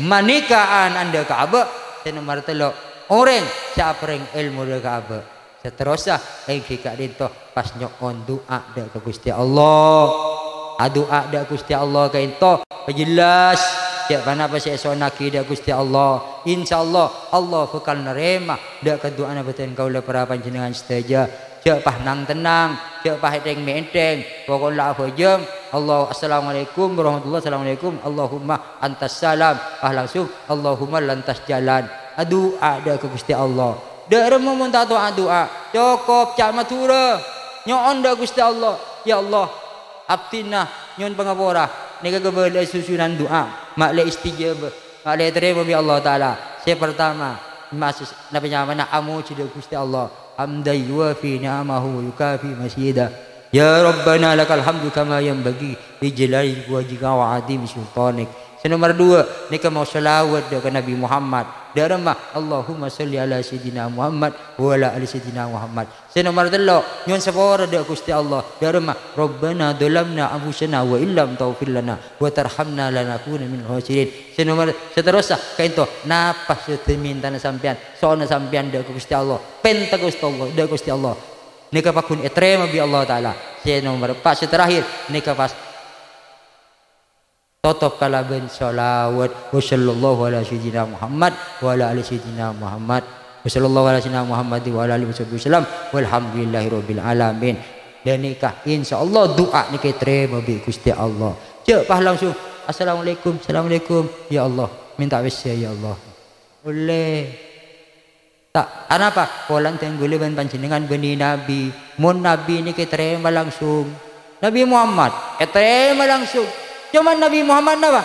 manèka ana'na dâ' ka abâ'. Sè nomer tello', orèng sè aparèng èlmo dâ' ka abâ'. Saterrossa, èngghi ka'dinto pas nyo'on du'a dâ' ka Ghustè Allah. Adu'a dâ' Ghustè Allah ka'dinto. Pajellas, jhâ' ponapa sè èso'onnaghi dâ' Ghustè Allah. Insyaallah, Allah bhâkal narèma dâ' ka du'ana bhâdhân kaulâ para panjhennengngan sadhâjâ. Jhâ' pas nang-tennang, jhâ' pas èthèng-mèthèng, pokok la abhâjâng. Allah, "Assalamualaikum warahmatullah, assalamualaikum, Allahumma antas salam." Pas langsung, "Allahumma lantas jalan." Adu'a dâ' ka Ghustè Allah. Dâ' remma mon ta' tao adu'a, cokop ca' Madhurâ. Nyo'on dâ' Ghustè Allah, "Ya Allah, abdhina nyo'on pangapora, nèka kabâlâ'â susunan du'a, ma' lè istijabah, ma' lè ètarèma bi' Allah Ta'ala." Sè partama, mas-, napa nyamana amojhi dâ' Ghustè Allah, hamdan yuwafi ni'amahu wa yukafi mazidah. Ya Rabbana lakal hamdu kama yanbaghi li jalali wajhika wa 'azimi sultanik. Sè nomer duwâ', nèka maos shalawat dâ' ka Nabi Muhammad. Dâ' remma, Allahumma shalli ala Sayyidina Muhammad wa ala ali Sayyidina Muhammad. Sè nomer tello', nyo'on sapora dâ' Ghustè Allah. Dâ' remma, Rabbana dzalamna anfusana wa illam taghfir lana wa tarhamna lanakunanna minal khasirin. Sè nomer saterrossa, ka'dinto, napa sè èmèntana sampèyan, so'onna sampèyan dâ' ka Ghustè Allah. Pènta ka Ghustè Allah, dâ' ka Ghustè Allah. Nèka paggun ètarèma bi' Allah Ta'ala. Sè nomer empa', sè terakhir, nèka pas totop kalabân shalawat. Wa sallallahu ala sayyidina Muhammad wa ala ali sayyidina Muhammad. Wa sallallahu ala sayyidina Muhammad wa ala alihi washabihi wasallam. Walhamdulillahi rabbil alamin. Dan nèka, insyaallah, du'a nèka ètarèma bi' Ghustè Allah. Jhâ' pas langsung, "Assalamualaikum, assalamualaikum. Ya Allah, mènta pèssè, ya Allah." Ollè. Ta', anapa? Polana dhâng ghulâ bân panjhennengngan bânnè nabbhi. Mon nabbhi nèka ètarèma langsung. Nabbhi Muhammad ètarèma langsung. Coma Nabbhi Muhammad napa?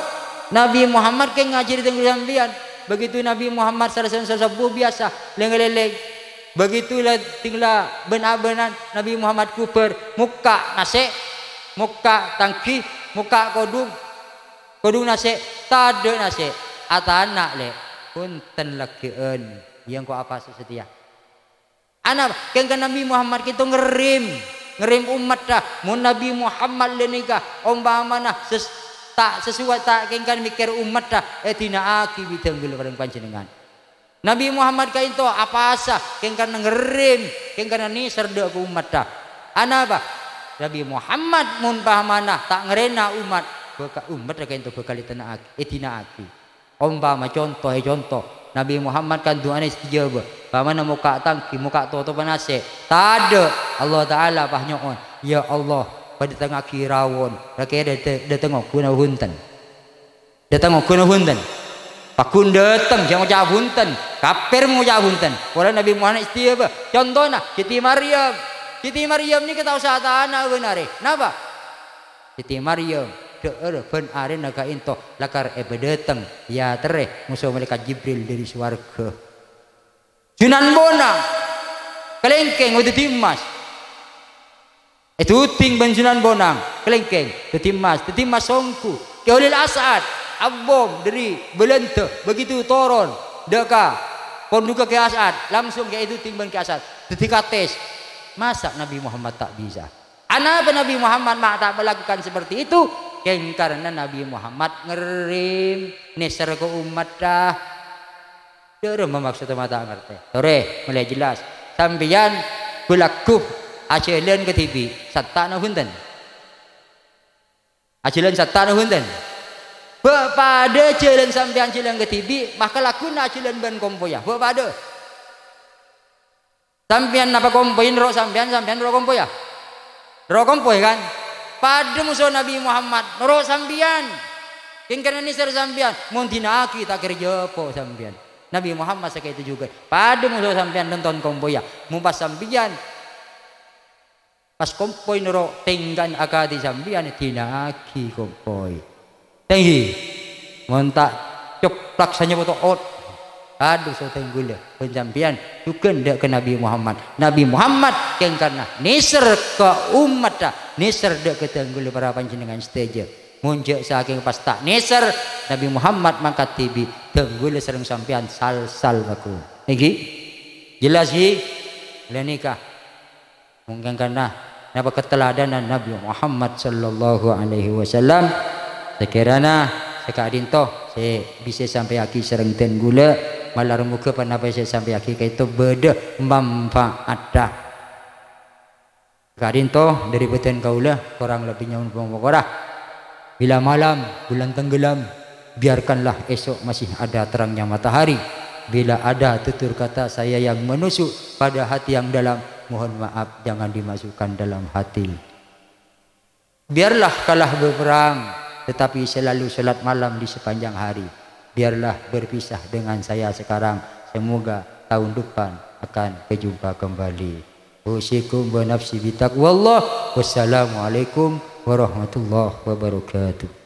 Nabbhi Muhammad kèng ngajhâri dhâng ghulâ sampèyan. Begitu Nabbhi Muhammad sala-, sala-, sala-, sabbhu biyasa lèng-ngalèng. Begitu la-, dhâng la bân-abânan Nabbhi Muhammad ghubâr, mokka' nasè', mokka' tangghi, mokka' kodhung. Kodhung nasè', tadâ' nasè'. Atana', Lè'. Bhunten lagghi'ân. Iyâ, engko' apasa satèya. Ana, kèng kan Nabbhi Muhammad kènto ngerrim, ngerrim ommatta. Mon Nabbhi Muhammad lè nèka ompamana ses-, ta' sesuai, ta' kèng kan mèkkèr ommatta, èdina'aghi bi' dhâng ghulâ bân panjhennengngan. Nabbhi Muhammad ka'ènto apasa, kèng kan ngerrim, kèng kan nèser dâ' ka ommatta. Anapa? Nabbhi Muhammad mon pamana ta' ngarèna ommat, bâka-, ommatta ka'ènto bhâkal èdina'aghi, èdina'aghi. Ompama conto, è conto, Nabbhi Muhammad kan du'ana èstajâbâ. Pamana mokka' tangghi, mokka' totopan nasè'. Tadâ', Allah Ta'ala pas nyo'on, "Ya Allah, padâtengngaghi rawon." Ra-kèra dâ-, dâteng ongghu napa bhunten? Dâteng ongghu napa bhunten? Paggun dâteng, jhâ' ngoca' bhunten. Kafir ngoca' bhunten. Polana Nabbhi Muhammad èstajâbâ. Contona, Siti Maryam. Siti Maryam nèka ta' osa atana' bân arè. Napa? Siti Maryam, dhâ'âr bân arèna ka'ènto lakar èpadâteng, èyaterrè moso malaèkat Jibril dâri sowarghâ. Junan Bonang, kalèngkèng, odhi dimmas. Èdhudhing bân Junan Bonang, kalèngkèng, dhâddhi emmas, dhâddhi emmas ongghu. Kè Kholil As'ad, abbhong dâri Bâlândhâ, begitu toron, dâ' ka pondhugghâ Kè As'ad, langsung kè èdhudhing bân Kè As'ad, dhâddhi katès. Masa Nabbhi Muhammad ta' bisa? Anapa Nabbhi Muhammad ma' ta' malakukan seperti itu? Kèng karna Nabbhi Muhammad ngerrim, nèser ka ommatta. Dhâremma maksodda ma' ta' ngartè? Torè, molaè jelas. Sampèyan bâlâggu ajhâlân kadhibi', satta'na bhunten? Ajhâlân satta'na bhunten? Bâ' padâ jhâlân sampèyan jhâlân kadhibi', maka lagguna ajhâlân bân kompoyya. Bâ' padâ. Sampèyan napa kompoy noro' sampèyan, sampèyan noro' kompoyya? Noro' kompoy, kan? Padâ moso Nabbhi Muhammad, noro' sampèyan. Kèng karna nèser sampèyan, mon dina'aghi ta' kèra jhâpo sampèyan. Nabbhi Muhammad saka'ènto jhughân. Padâ moso sampèyan nonton kompoyya. Mon pas sampèyan pas kompoy noro' tèngghâna akadhi sampèyan, dina'aghi kompoy. Tèngghi, mon ta' copplak sanyappo to'ot. Adhu, so dhâng ghulâ, bân sampèyan jhughân dâ' ka Nabbhi Muhammad. Nabbhi Muhammad kèng karna nèser ka ommatta, nèser dâ' ka dhâng ghulâ para panjhennengngan sadhâjâ. Mon jhâ' sakèng pas ta' nèser, Nabbhi Muhammad mangkat dhibi', dhâng ghulâ sareng sampèyan sal-sal bhâko. Ngghi? Jelas, ghi? Lha nèka. Mungkin karna napa katelladanan Nabbhi Muhammad sallallahu alaihi wasallam. Sakèrana saka'dinto sè bisa èsampèyaghi sareng dhân ghulâ, malar moghâ ponapa sè èsampèyaghi ka'dinto bâdâ manfaatta. Ka'dinto dâri bhâdhân kaulâ, korang lebbi nyuwun pangapora. Bila malam bulan tenggelam, biarkanlah esok masih ada terangnya matahari. Bila ada tutur kata saya yang menusuk pada hati yang dalam, mohon maaf, jangan dimasukkan dalam hati. Biarlah kalah berperang, tetapi selalu sholat malam di sepanjang hari. Biarlah berpisah dengan saya sekarang, semoga tahun depan akan berjumpa kembali. Usikum wa nafsi bitaqwallah. Wassalamualaikum warahmatullahi wabarakatuh.